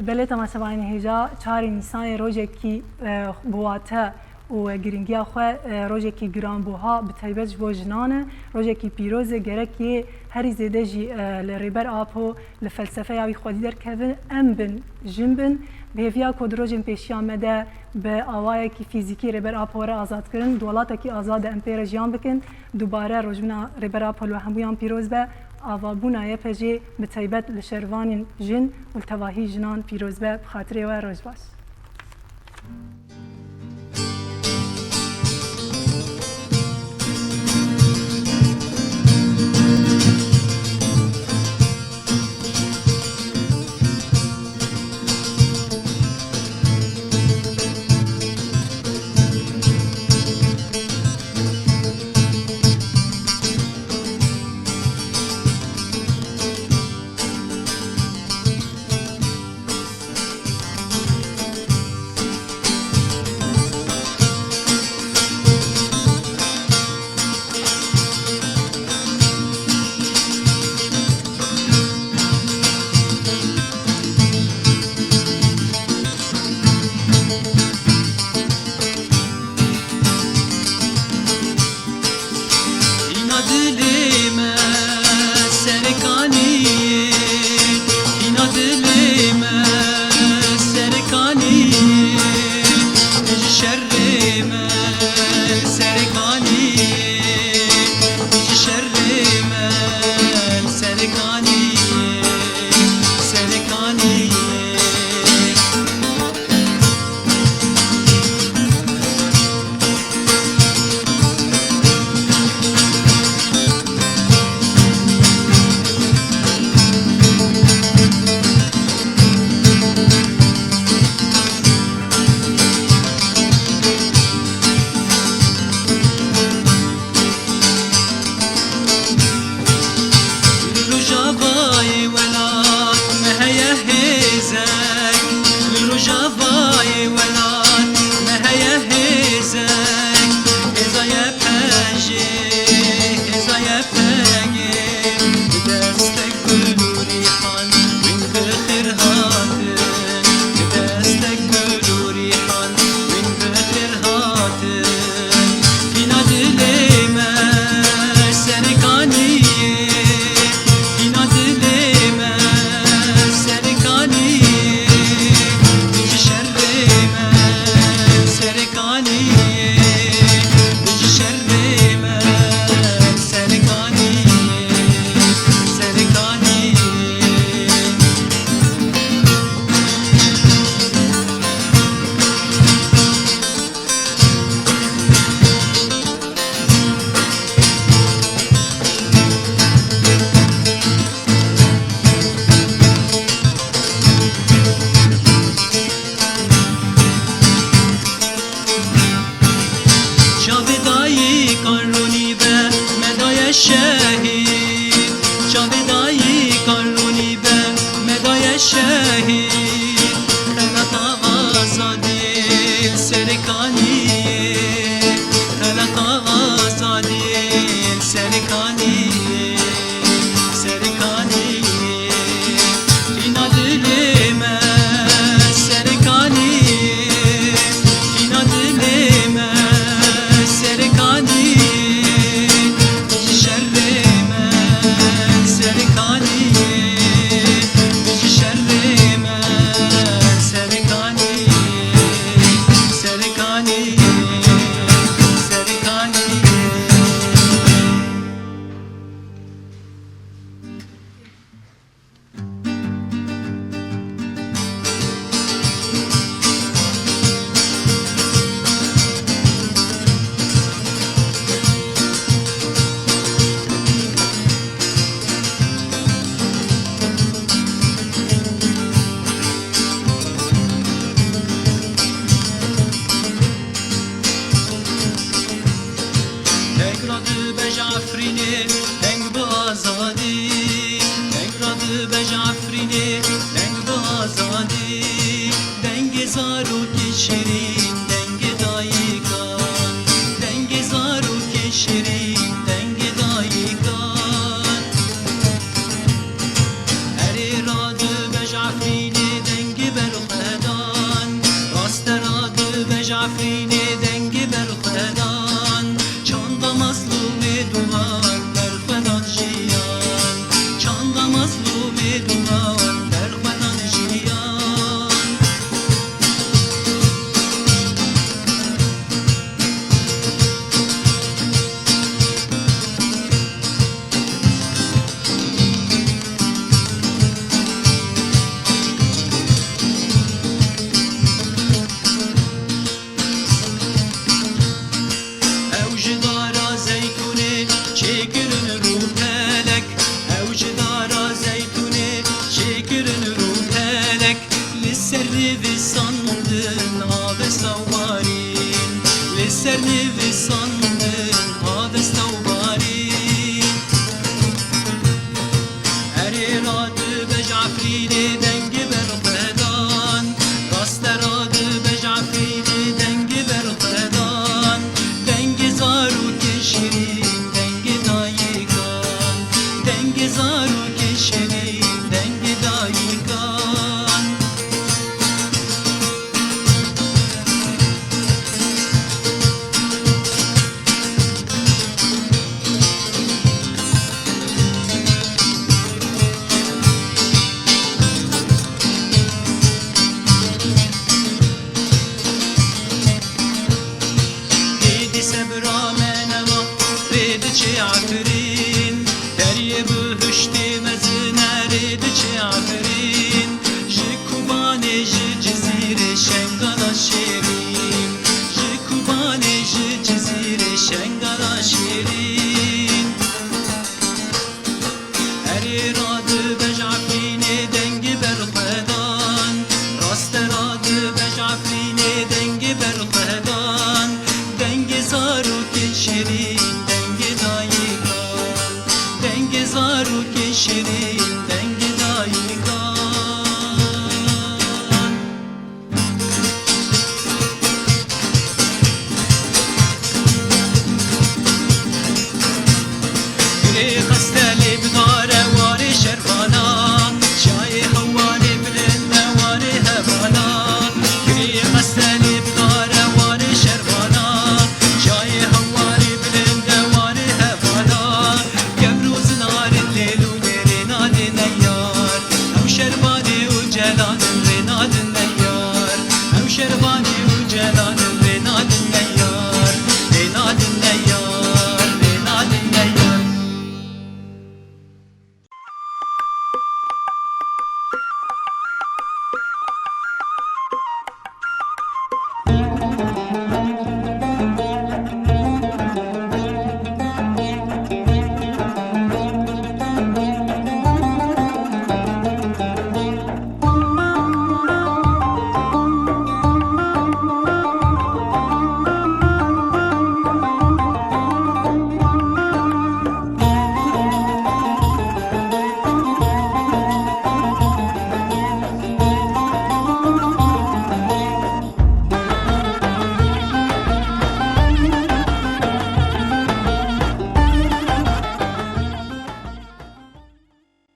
Belê, temaşevanên hêja, çarê Nîsanê rojekî, e, bi wate û girîngiya xwe, e, rojekî giranbuha bi taybet ji bo jinan e, rojekî pîroz e, gerek yê herî zêde jî, e, li Rêber Apo li felsefeya wî xwedî derkevin, em bin, jin bin, bi hêviya ku di rojên pêşiya me de bi awayekî fîzîkî Rêber Apo were azadkirin, di welatekî azad de em pê re jiyan bikin, dubare rojbûna Rêber Apo li we hemûyan pîroz be, avabûna Y P J bi taybet li şervanên jin û li tevahî jinan pîroz be, bi xatirê we roj baş. Hîna dilê me serkanî, hîna dilê me serkanî, ji şerê me serkanî, ji şerê me serkanî, serkanî. Li rojavayê welat me heye hêzek, li rojavayê welat me heye hêzek. Hêza Y P J, hêza Y P G, bi destek gul û rîhan wîn bi xêr hatin, bi destek gul û rîhan wîn bi xêr hatin. Hîna dilê me serkanî, hîna dilê me serkanî, ji şerê me serkanî, ji şerê me Ji Efrînê deng bi azadî, deng radibe ji Efrînê, deng bi azadî. Dengê zarokê şirîn, dengê dayikan, dengê zarokê şirîn.